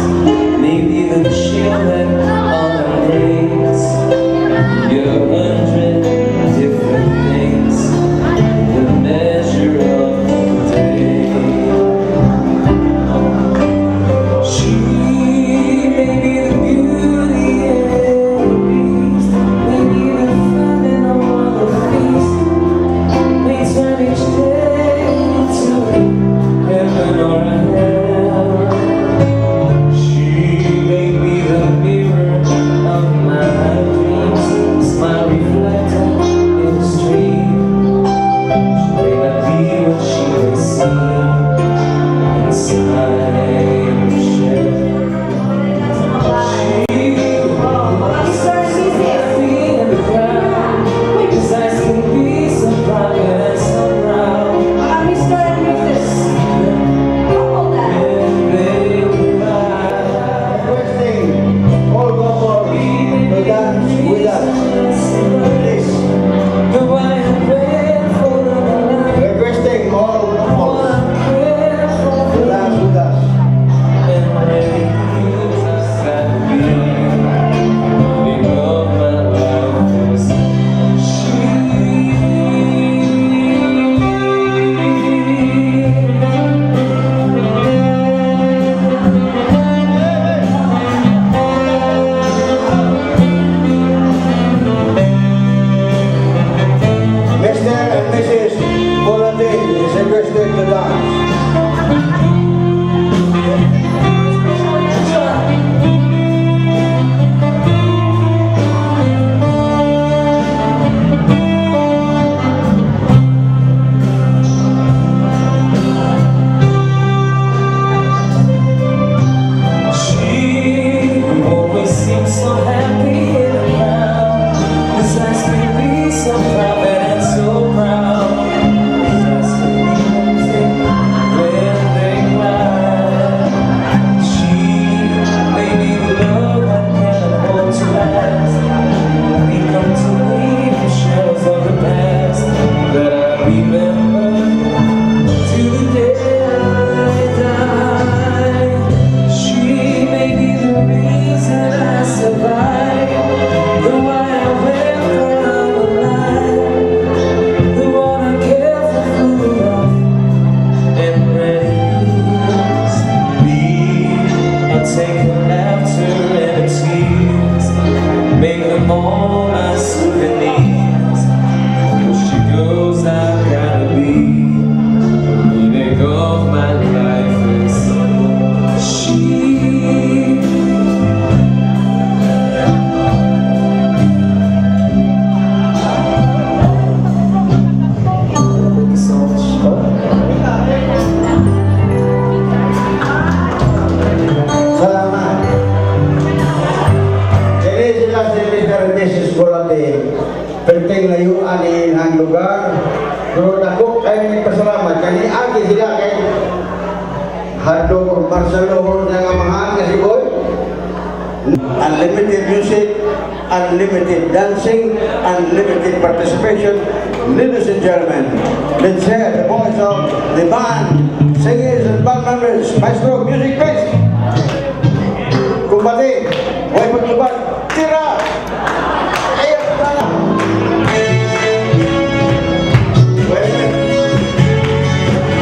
[SPEAKER 9] maybe the chill that autumn brings. You're 100 different things.
[SPEAKER 8] pasalamat kay agi sila kay hadlok og martial law nga amahan nga si Boy. Unlimited music, unlimited dancing, unlimited participation. Ladies and gentlemen, let's hear the voice of the band, singers and band members. Maestro, music please. Kumbati, way pagtubag, tira! Ayaw na! Wait.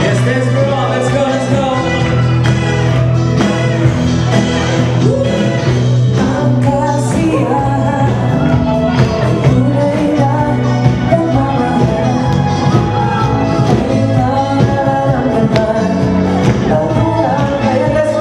[SPEAKER 9] Yes, let's go. Let's go, let's go.
[SPEAKER 2] Ang kasiyahan ay tunay na pagmamahal. Ikaw nararamdaman. Ang kulang kaya.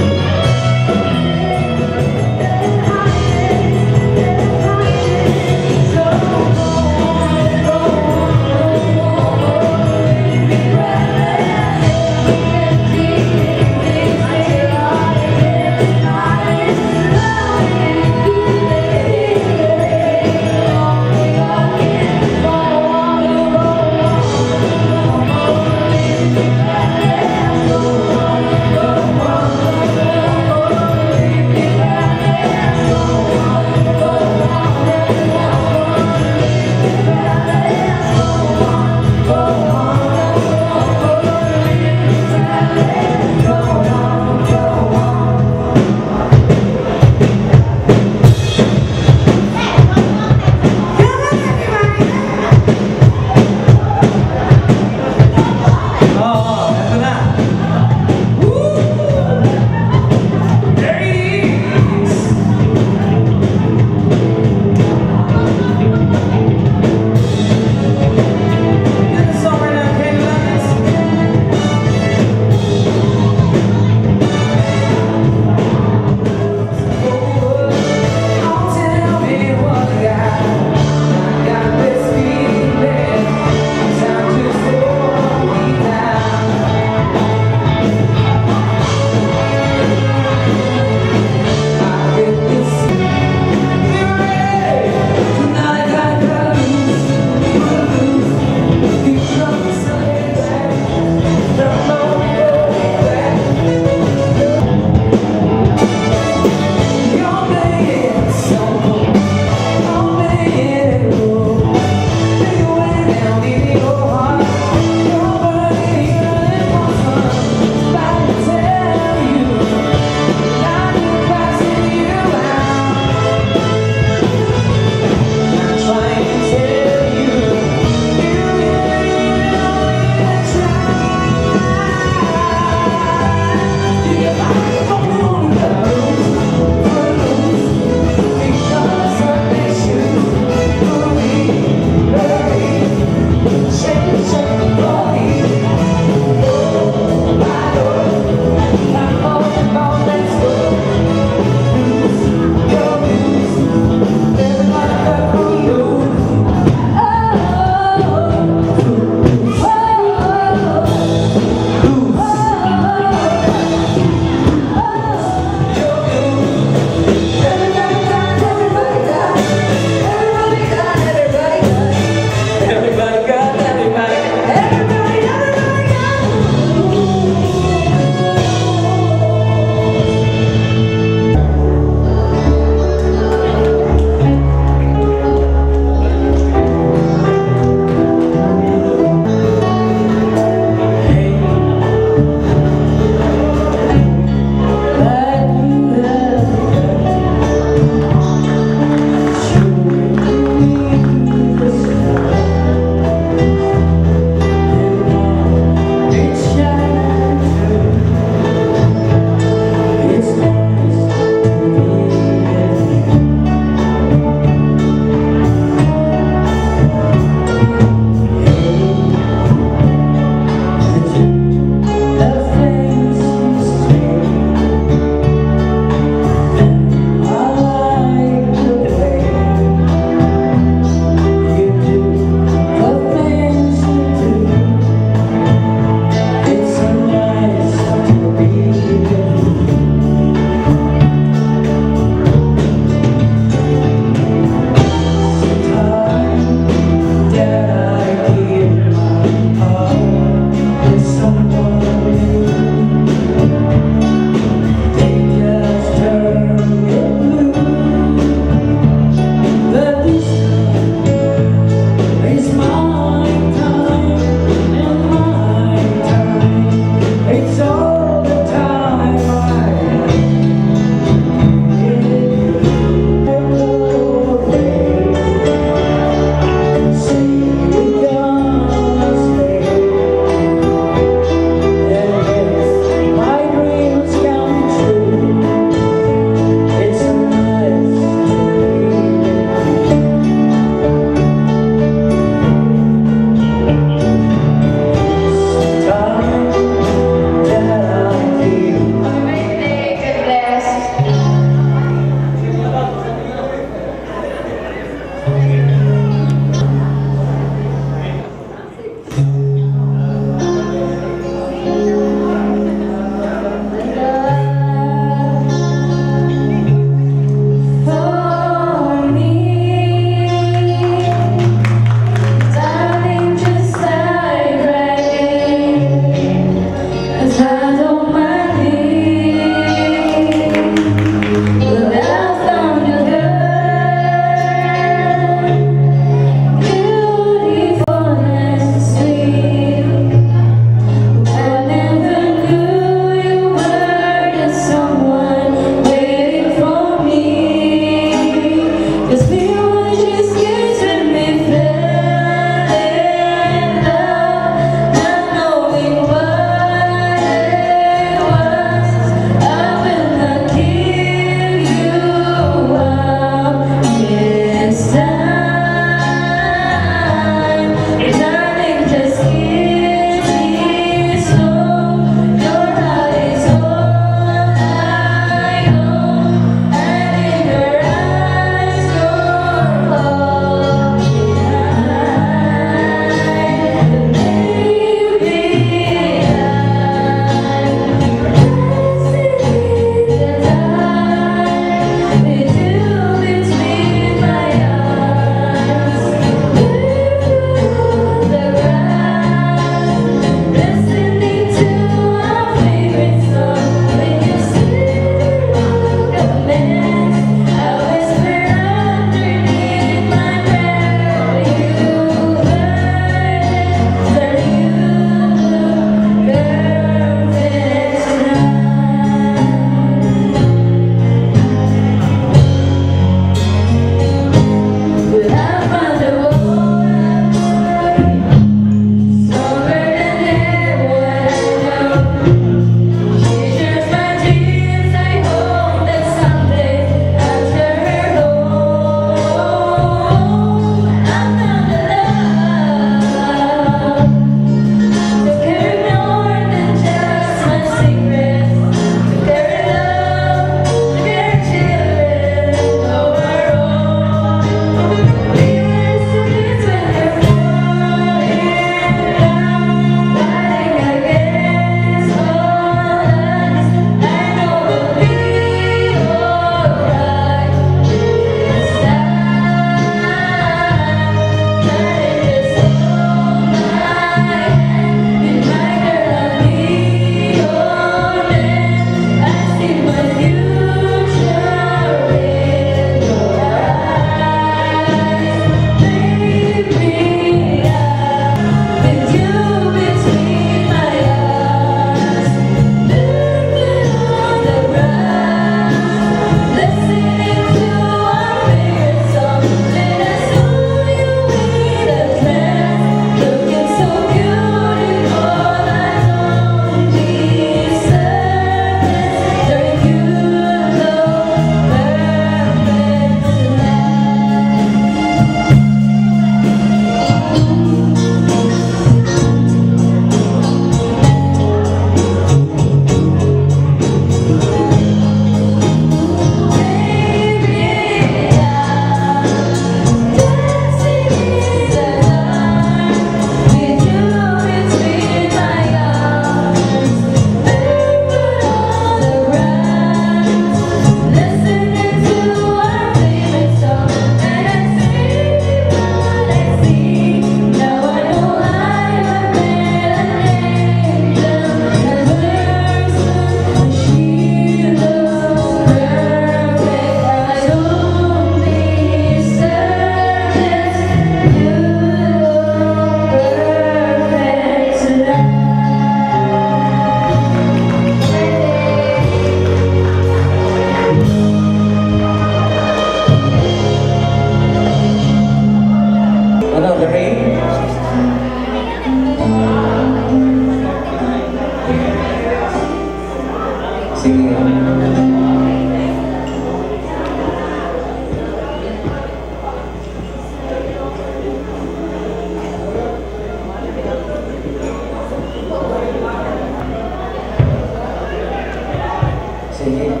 [SPEAKER 12] singing.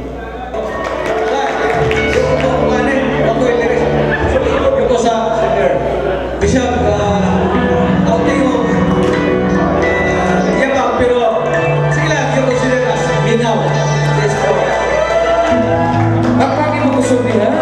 [SPEAKER 12] So, ano, ako interest. So, ko sa singer. Bishop, outing mo, yabang, pero sige lang, you consider as minaw. Yes po. Pagpagin mo gusto niya.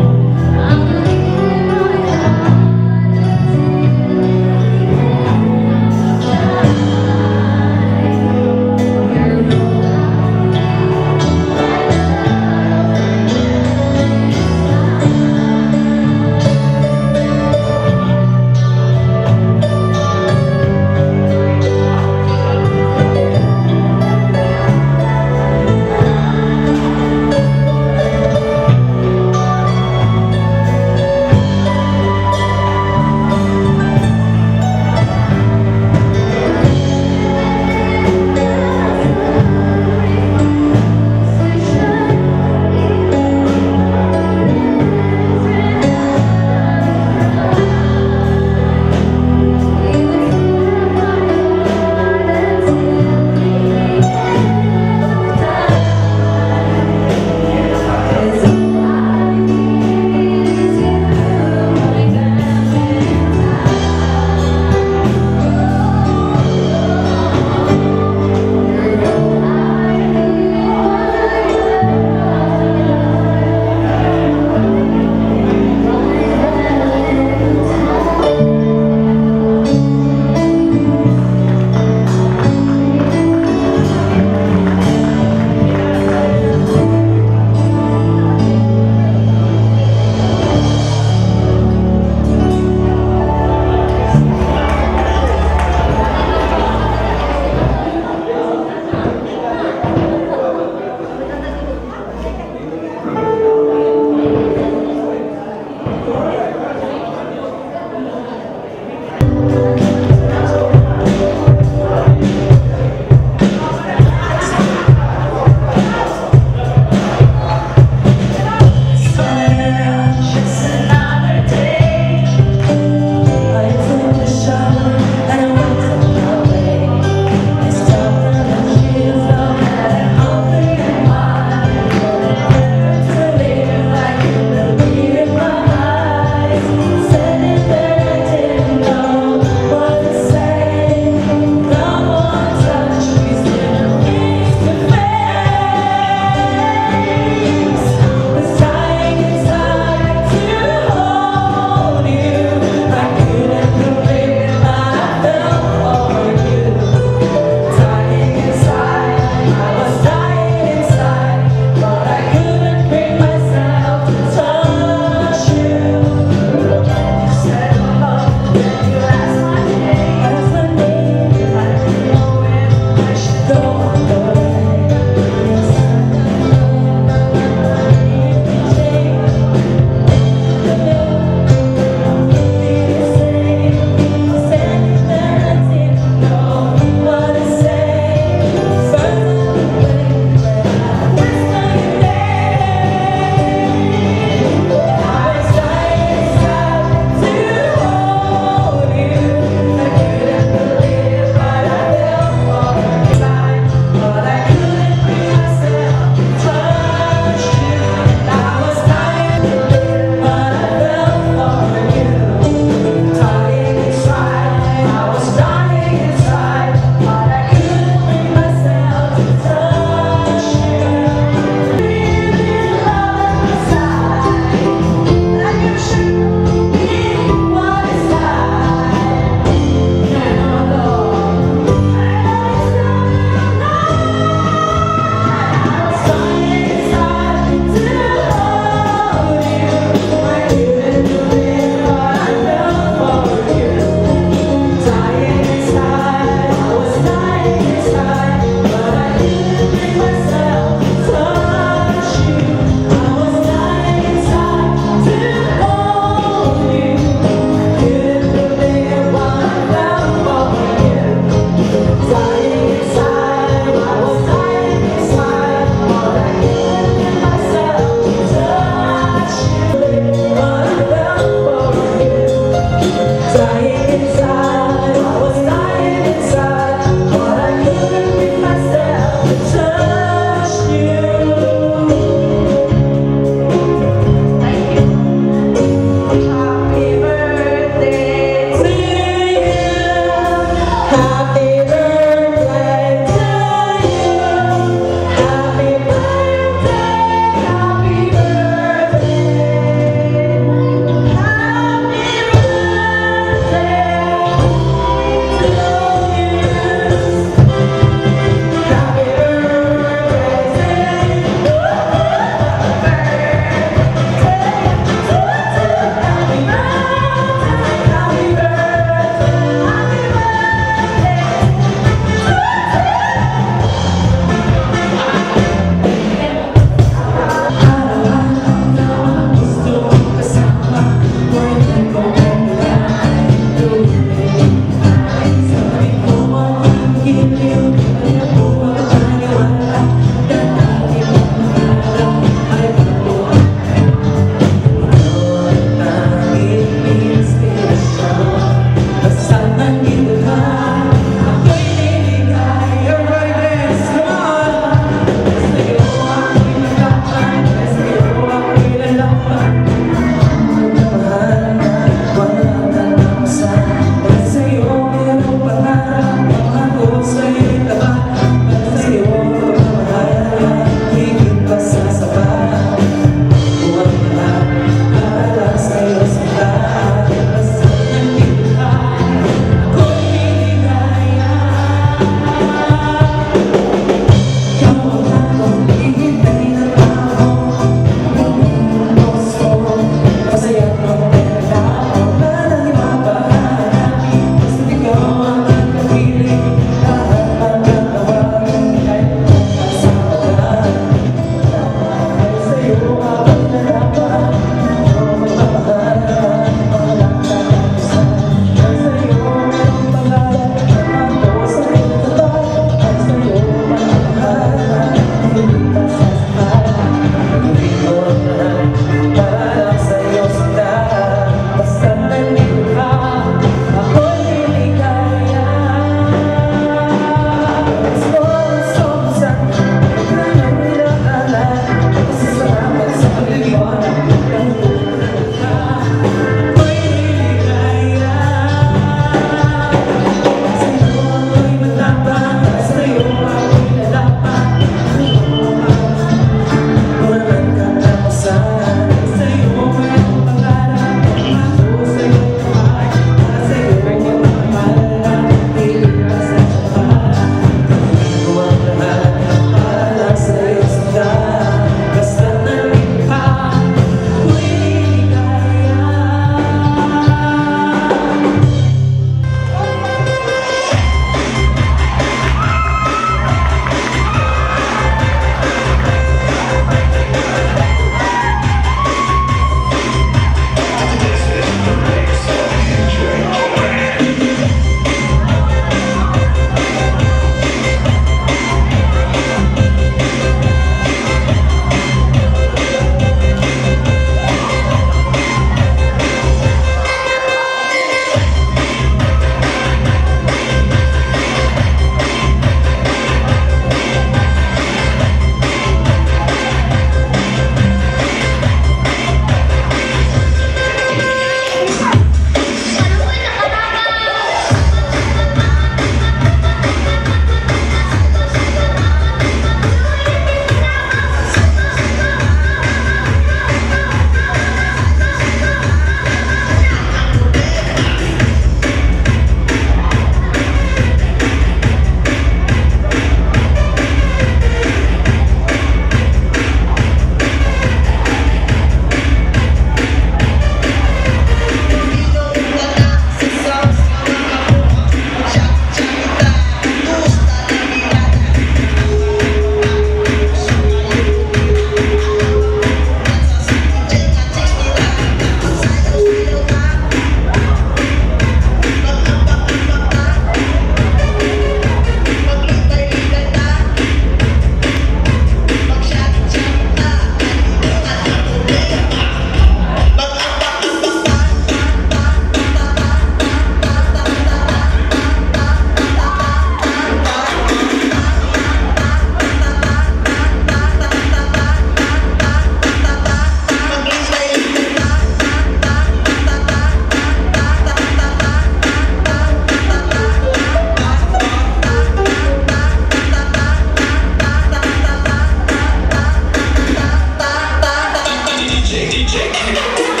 [SPEAKER 9] DJ, DJ.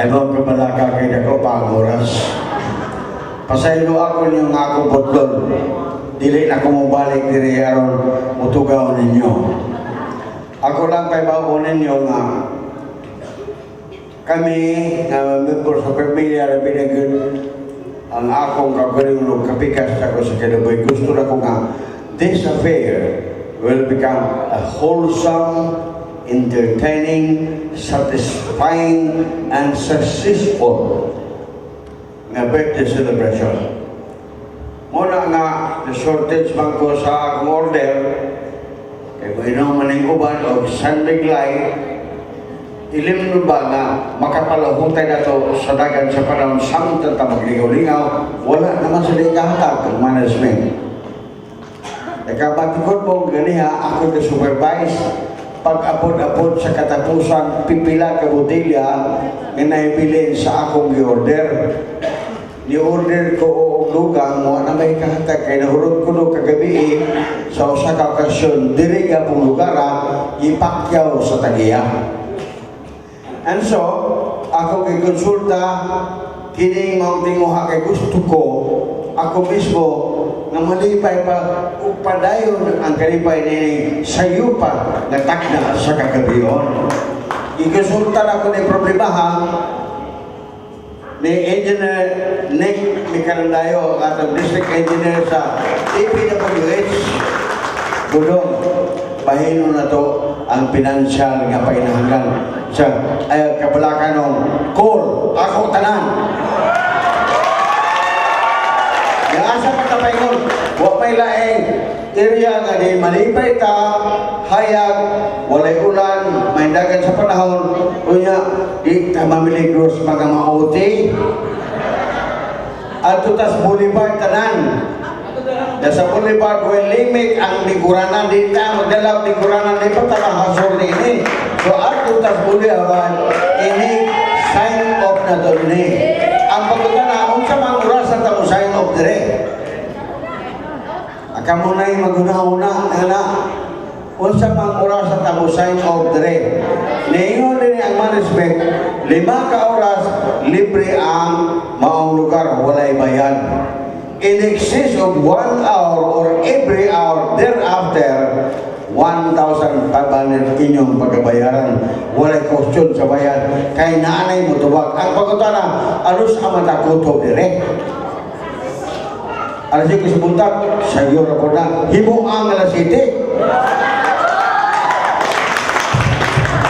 [SPEAKER 8] Ay mo kabalaka kay dako pa ang oras. Pasaylo ako niyo nga akong butlon. Dili na ko mobalik diri aron mutugaw ninyo. Ako lang kay baon ninyo nga kami nga member sa pamilya na binagod ang akong kagaling og kapikas ako sa kinabuhi. Gusto na ko nga this affair will become a wholesome, entertaining, satisfying, and successful nga birthday celebration. Muna nga, the shortage man ko sa akong order, kay kung inom man ning uban og San Mig Light, ilim ba nga makapalahutay na to sa dagan sa panahon samtang ta magligaw-lingaw, wala naman sila ikahatag ang management. Nakabatikod mo ganiha, ako na supervise pag-apod-apod sa katapusan pipila ka botelya nga naibilin sa akong gi-order. Ni-order ko og dugang mo na may kahatag kay nahurot ko no kagabi sa usa ka okasyon diri nga pong lugar gipakyaw sa tagiya. And so, ako gikonsulta kining maong tinguha kay gusto ko ako mismo nga malipay pa ug padayon ang kalipay nining sayo pa nga takna sa kagabion. Gikonsulta na ko ni problema ha ni Engineer Nick Micarandayo, ang atong district engineer sa DPWH. Gudong, bahino na to ang pinansyal nga paginahanglan sa ay, kabalakan ng call ako tanan. Yang asa pagkapaingon, wa may laing area nga di malipay ta, hayag, walay ulan, may dagan sa panahon, unya, di ta mamiligros mga mauti. Adto tas boulevard tanan. Da sa boulevard, well limit ang lingkuranan, di ta magdala og lingkuranan, di pa ta mahasol ini. So adto tas boulevard, ini sign off na to ni. Ang pagkutana, unsa man oras ta mo sign off dire? Aka mo na'y maguna-una, na unsa man oras ta mo sign off dire? Niingon din ang management, 5 ka oras, libre ang maong lugar, walay bayad. In excess of 1 hour or every hour thereafter, 1,500 inyong pagkabayaran. Walay question sa bayad. Kay naanay mo tubag. Ang pagkutana, alos ang matakutob dire. Alas 5 sa buntag, sa iyo ra po na. Himo ang alas 7.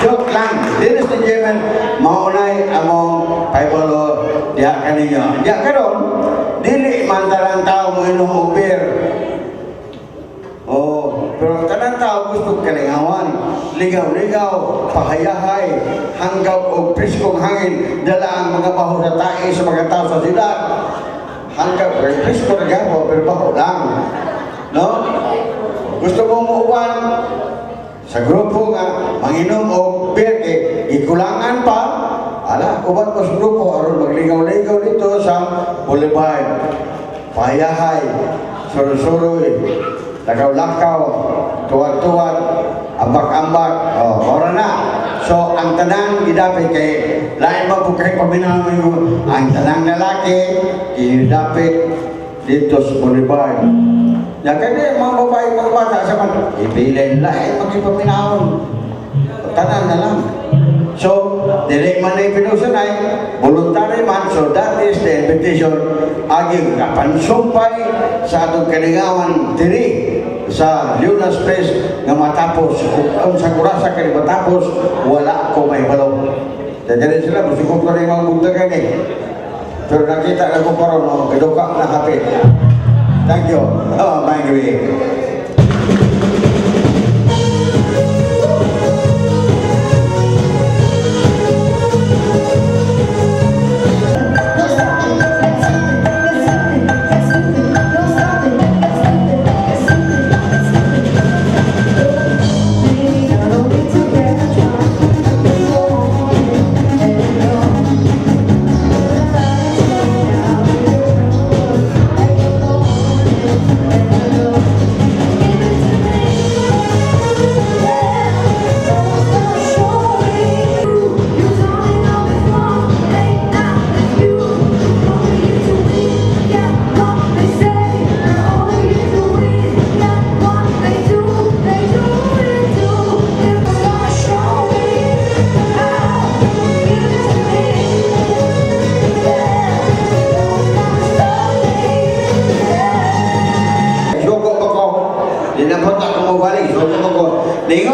[SPEAKER 8] Joke lang. Ladies and gentlemen, maunay among paibalo diha kaninyo. Diha karon, dili man tanang tao mo inom og beer. Oh, pero tanang tao gusto kalingawan, ligaw-ligaw, pahayahay, hanggaw og preskong hangin, dala ang mga baho sa tae sa mga tao sa siyudad. Hanggaw, kay presko na gyapon, pero baho lang. No? Gusto mo muuban sa grupo nga manginom og beer kay gikulangan pa, ala, uban ko sa grupo aron magligaw-ligaw dito sa boulevard. Pahayahay, suroy-suroy, lakaw-lakaw, tuwad-tuwad, ambak-ambak, oh, ora na. So, ang tanang gidapit kay lain ba po kay paminaw ang tanang lalaki gidapit dito sa boulevard. Ya kaya mga babae, mga bata sa man, ibilin lain makipaminahon. Tanan na lang. So, dili man na ipinusanay, voluntary man, so that is the invitation. Aging kapansumpay sa atong kalingawan diri sa Lunas Place nga matapos, kung sa kurasa kay matapos, wala ko may balong. Dali sila, musukot ko rin mga buntagan eh. Pero nakita na ko karon, no, kaduka na hapit. Thank you. Oh, my gabi.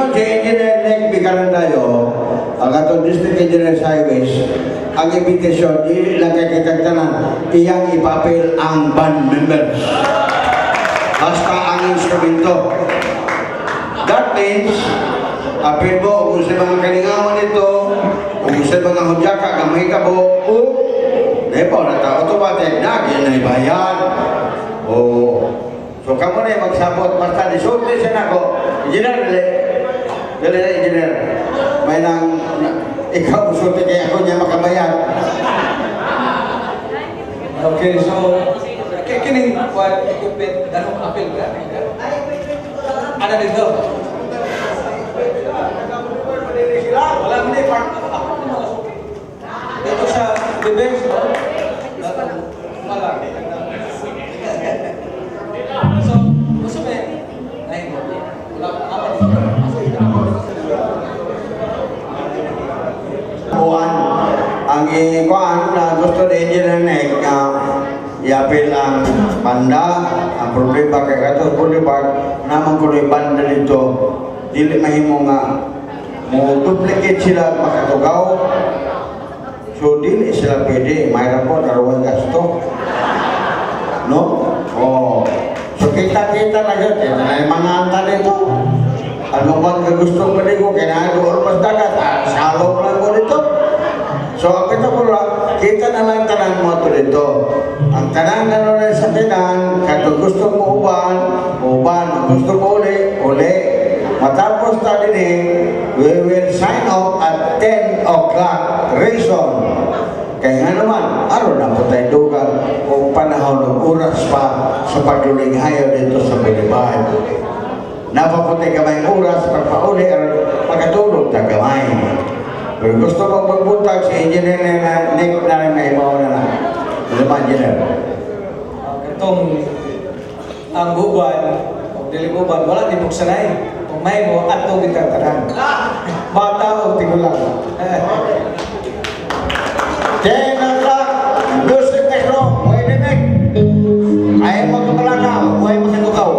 [SPEAKER 8] Ingon kay Engineer Nick Bicarandayo, ang atong District Engineer sa Highways, ang invitation, dili lang kay kitang tanan, iyang ipapil ang band members. Basta ang instrumento. That means, apil mo kung sa mga kalingawan nito, kung sa mga hudyaka, nga mahitabo, o, di ba, nata automatic na, ginaybayan. O, so kamo na yung magsabot, basta disulti siya nako, Engineer, dili, dili na, Engineer. May nang, ikaw musulti kaya ako niya makabayad.
[SPEAKER 12] Okay, so kining what equipment danong apil ka? Ano dito? Wala mo na part ako ng mga suki. Dito sa defense, no? Wala. So, gusto mo eh? Ay, wala apa dito.
[SPEAKER 8] Kuan, ang ikuan na gusto ni Engineer Nick nga iapil ang banda, ang problema kay Gatos Boulevard, naman ko banda dito, dili mahimo nga mo duplicate sila makatugaw. So dili sila pwede, mayroon po, darawang gasto. No? Oh. So kita-kita na yun, kita na yung mga anta dito. Ano man ka gusto maligo, kaya doon mas dagat, ah, salong lang ko dito. So ang kita ko lang, kita na lang tanan mo ito dito. Ang tanan na nun sa tinan, kung gusto mo uban, uban. Kung gusto mo uli, uli. Matapos ta din eh, we will sign off at 10 o'clock. Reason, kaya nga naman, aron na po tayo dugang kung panahon ng oras pa sa paglulinghayo dito sa Boulevard. Napapunti gamay oras, pagpauli, aron pagkatulog ta gamay. Pero gusto mo magbuntag si Engineer na Nick na rin na ibaw na lang. Ano ba, Engineer?
[SPEAKER 12] Itong ang guban, o dili guban, wala di sanay. Kung may mo, ato kitang tanan. Bata o tigulang.
[SPEAKER 8] 10 o'clock, music maestro, wait a minute. Ay magkamalakaw, way makatugaw.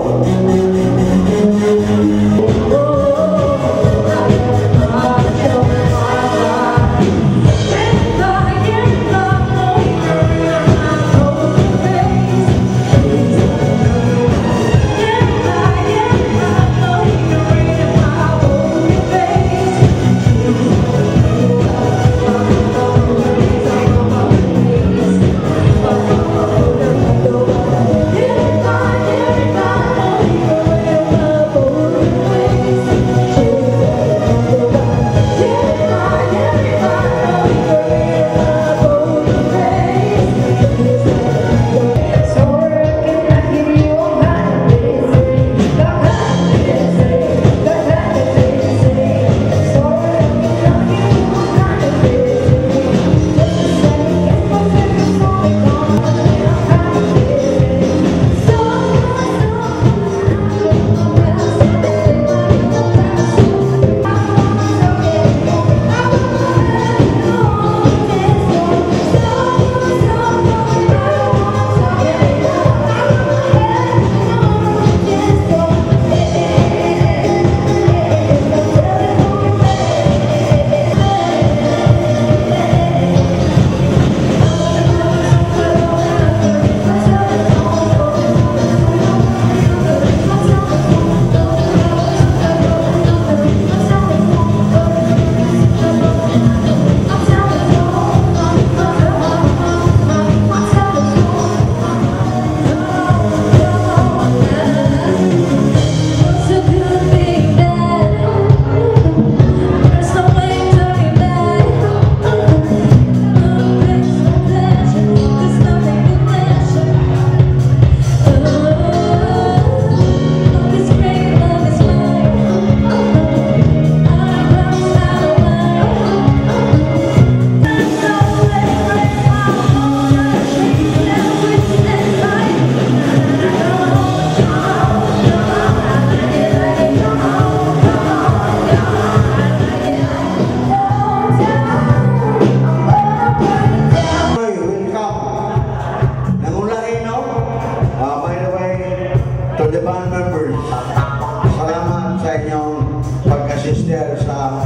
[SPEAKER 5] nag-assist sa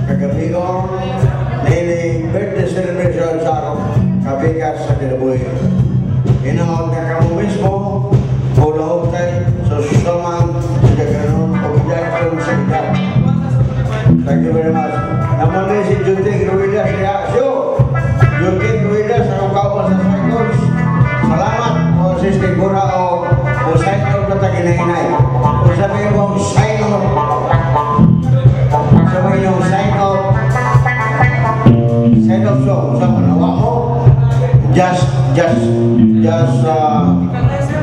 [SPEAKER 5] kagabiong nining birthday celebration sa akong kapikas sa kinabuhi. Hinaot nga kamo mismo, hulahog tayo sa susamang sa ganon o Jackson sa edad. Thank you very much. Naman ni si Junting Ruidas siya. Siyo! Junting Ruidas, akong kauban sa Cycles. Salamat o assisting ko na o sign off na taginahinay. O sabi mo, sign off. Sabi yung sign off. Sign off song. Sa manawa mo? Just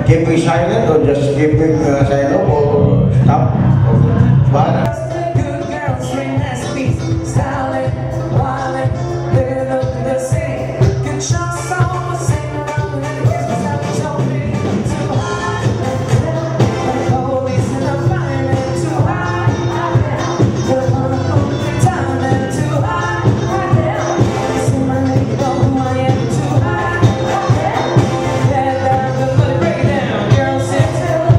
[SPEAKER 5] keeping silent or just keeping sign off or stop. But
[SPEAKER 2] Good girls ring that speed, styling, wildin', living up in the city. Get your soul, sing along and kiss myself, told me too high. The police and the firemen too high. The time and too high. They say my name, you know who I am, too high. Yeah, the money break it down. Girl said,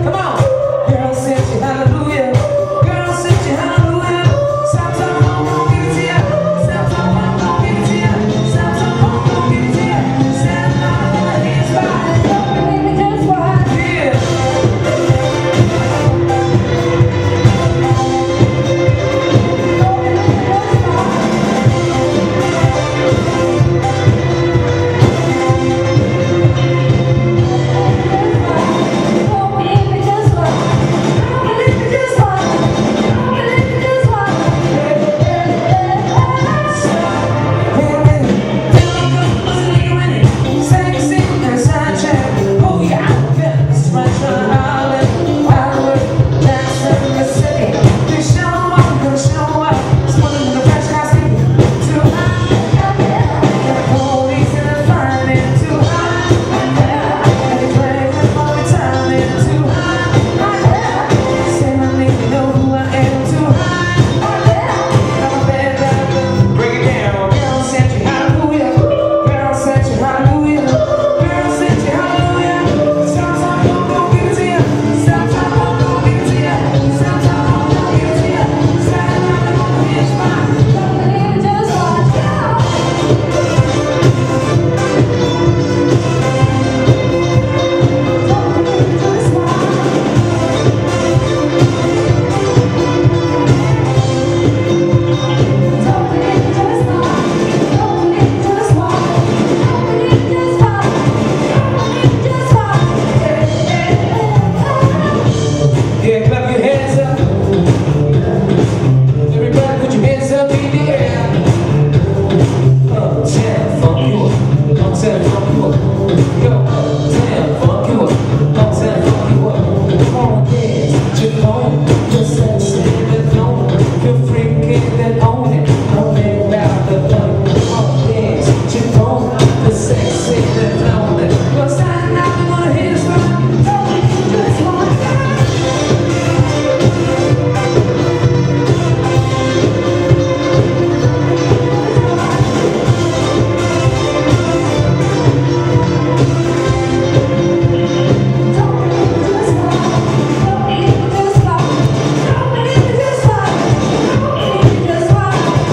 [SPEAKER 2] come on. Girl said, you hallelujah. Girl said, you hallelujah. Stop, talk, gon' gon' give it to ya. Stop, talk, gon' gon' give it to ya. Stop, talk, gon' gon' give it to ya. Said I'm gonna hit spot. Don't believe me, just watch. Yeah.
[SPEAKER 3] Don't believe me, just watch. Don't believe me, just watch. Don't believe me, just watch.
[SPEAKER 2] Sexy Oh yeah, Harlem, Hollywood, Jackson, Mississippi. They show up, gonna show up. Smoking in the fresh house, too high. The police and the firemen too high. And they playing for the time too high. Say my name, you know who I am, too high. I'm a bad, bad, bad. Break it down. Girl said you hallelujah. Girl said you hallelujah. Girl said you hallelujah. Stop, stop, don't, don't give it to ya. Stop, stop, don't, don't give it to ya. Stop, stop, don't, don't give it to ya. Stop, stop, don't give it to ya.
[SPEAKER 3] Don't believe me, just watch. Don't believe me, just watch. Don't believe me, just watch. Don't believe me, just watch. Don't believe me, just watch. Don't believe me, just watch.
[SPEAKER 2] Yeah, clap your hands up. Everybody put your hands up in the air. Uptown, funk you up. Uptown, funk you up. Go uptown, funk you up. Uptown, funk you up. Come on, dance, your phone. You're sexy and flown. You're freaking and own it about the money. Come on, dance, your phone. You're sexy and flown. You're standing up and gonna hit us right.
[SPEAKER 3] Don't believe me, just watch. Don't believe me, just watch. Don't believe me, just watch. Don't believe me, just watch. Don't believe me, just watch.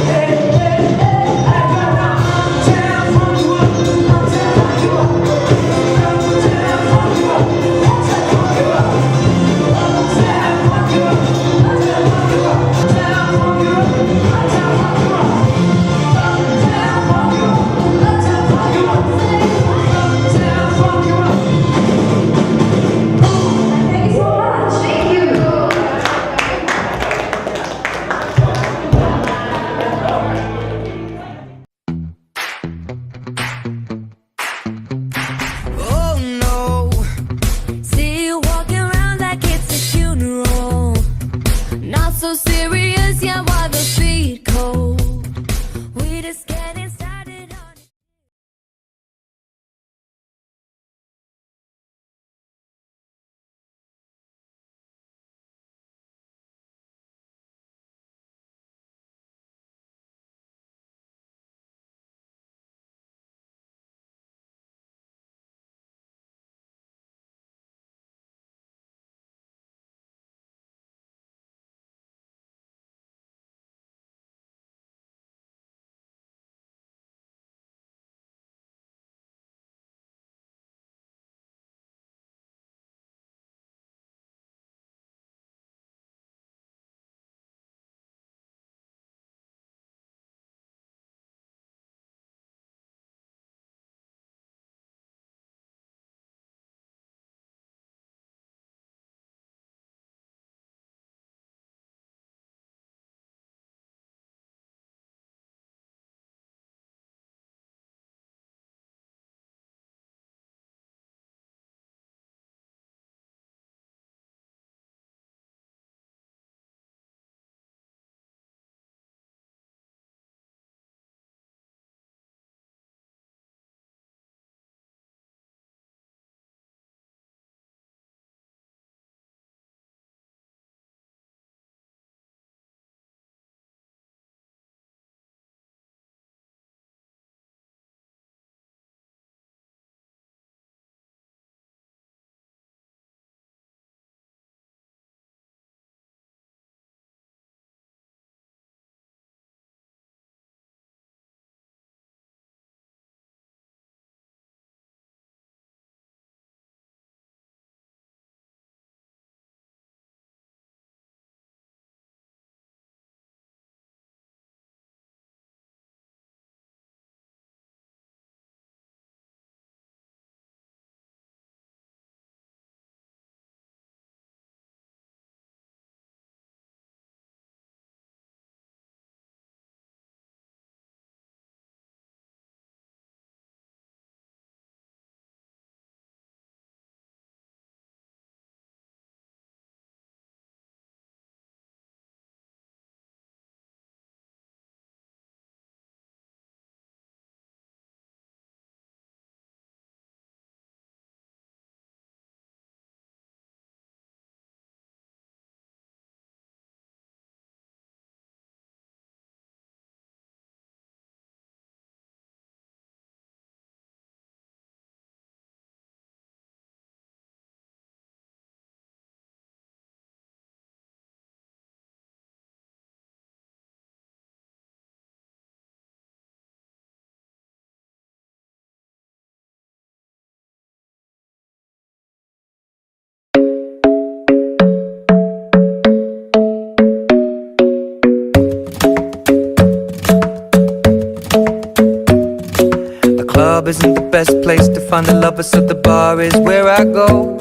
[SPEAKER 2] Club isn't the best place to find a lover, so the bar is where I go.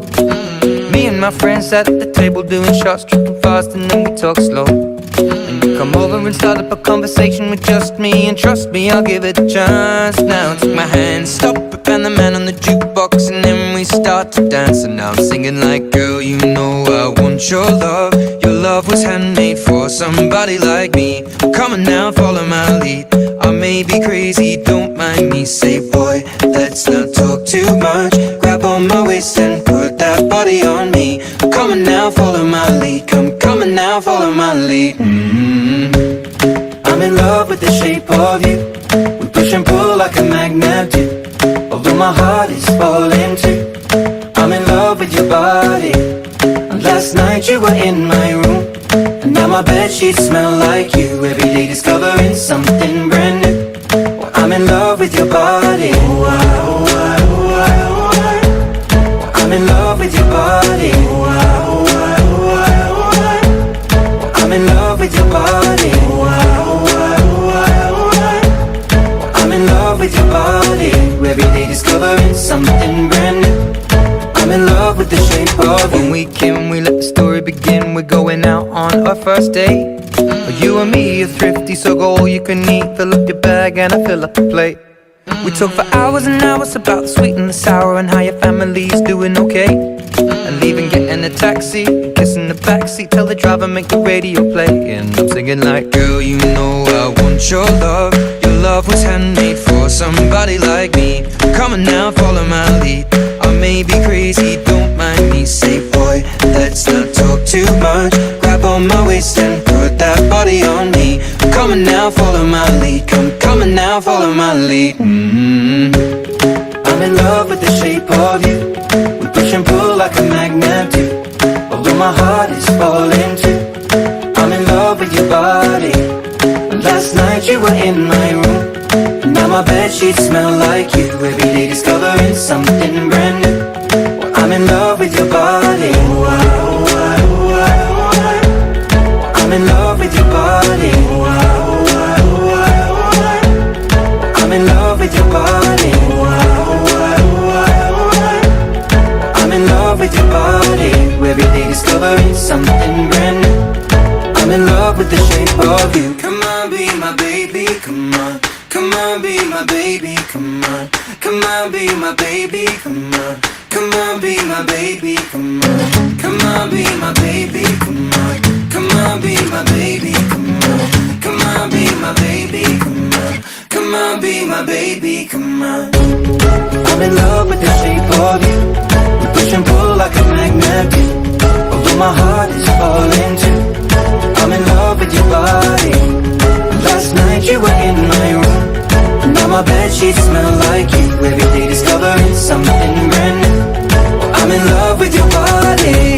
[SPEAKER 2] Me and my friends at the table doing shots, tripping fast, and then we talk slow. And you come over and start up a conversation with just me, and trust me, I'll give it a chance. Now take my hand, stop it, and the man on the jukebox, and then we start to dance. And now I'm singing like, "Girl, you know I want your love. Your love was handmade for somebody like me. Come on now, follow my lead. I may be crazy, don't mind me. Say, boy, let's not talk too much. Grab on my waist and put that body on me. Come on now, follow my lead. Come, come on now, follow my lead. I'm in love with the shape of you. We push and pull like a magnet do. Although my heart is falling too. I'm in love with your body. And last night you were in my room. And now my bed sheets smell like you. Every day discovering something brand new. Well, I'm in love with your body. Oh, I, oh, I, oh, I, oh, I. Well, I'm in love with your body. Oh, I, oh, I, oh, I, oh, I. Well, I'm in love with your body. Oh, I, oh, I, oh, I, oh, I. Well, I'm in love with your body. Every day discovering something brand new. I'm in love with the shape of you. When we can, we let the story begin. We're going out on our first date. You and me are thrifty, so go all you can eat. Fill up your bag and I fill up the plate. We talk for hours and hours about the sweet and the sour and how your family's doing okay. And leaving, getting a taxi, kissing the backseat, tell the driver make the radio play. And I'm singing like, "Girl, you know I want your love. Your love was handmade for somebody like me. Come on now, follow my lead. I may be crazy, don't mind me. Say, boy, let's not talk too much. Grab on my waist and put that body on me. Come on now, follow my lead. Come, come on now, follow my lead. I'm in love with the shape of you. We push and pull like a magnet do. Although my heart is falling too. I'm in love with your body. And last night you were in my room. And now my bed sheets smell like you. Every day discovering something brand new. Well, I'm in love with your body. Oh, I, oh, I, oh, I, oh, I. Well, I'm in love with your body. Oh, I, oh, I, oh, I, oh, I. Well, I'm in love with your body. Oh, I, oh, I, oh, I, oh, I. Well, I'm in love with your body. Every day discovering something brand new. I'm in love with the shape of you. Come on, be my baby, come on. Come on, be my baby, come on. Come on, be my baby, come on. Come on, be my baby, come on. Come on, be my baby, come on. Come on, be my baby, come on. Come on, be my baby, come on. Come on, be my baby, come on. I'm in love with the shape of you. We push and pull like a magnet do. Although my heart is falling too. I'm in love with your body. Last night you were in my room. And now my bed sheets smell like you. Every day discovering something brand new. Well, I'm in love with your body.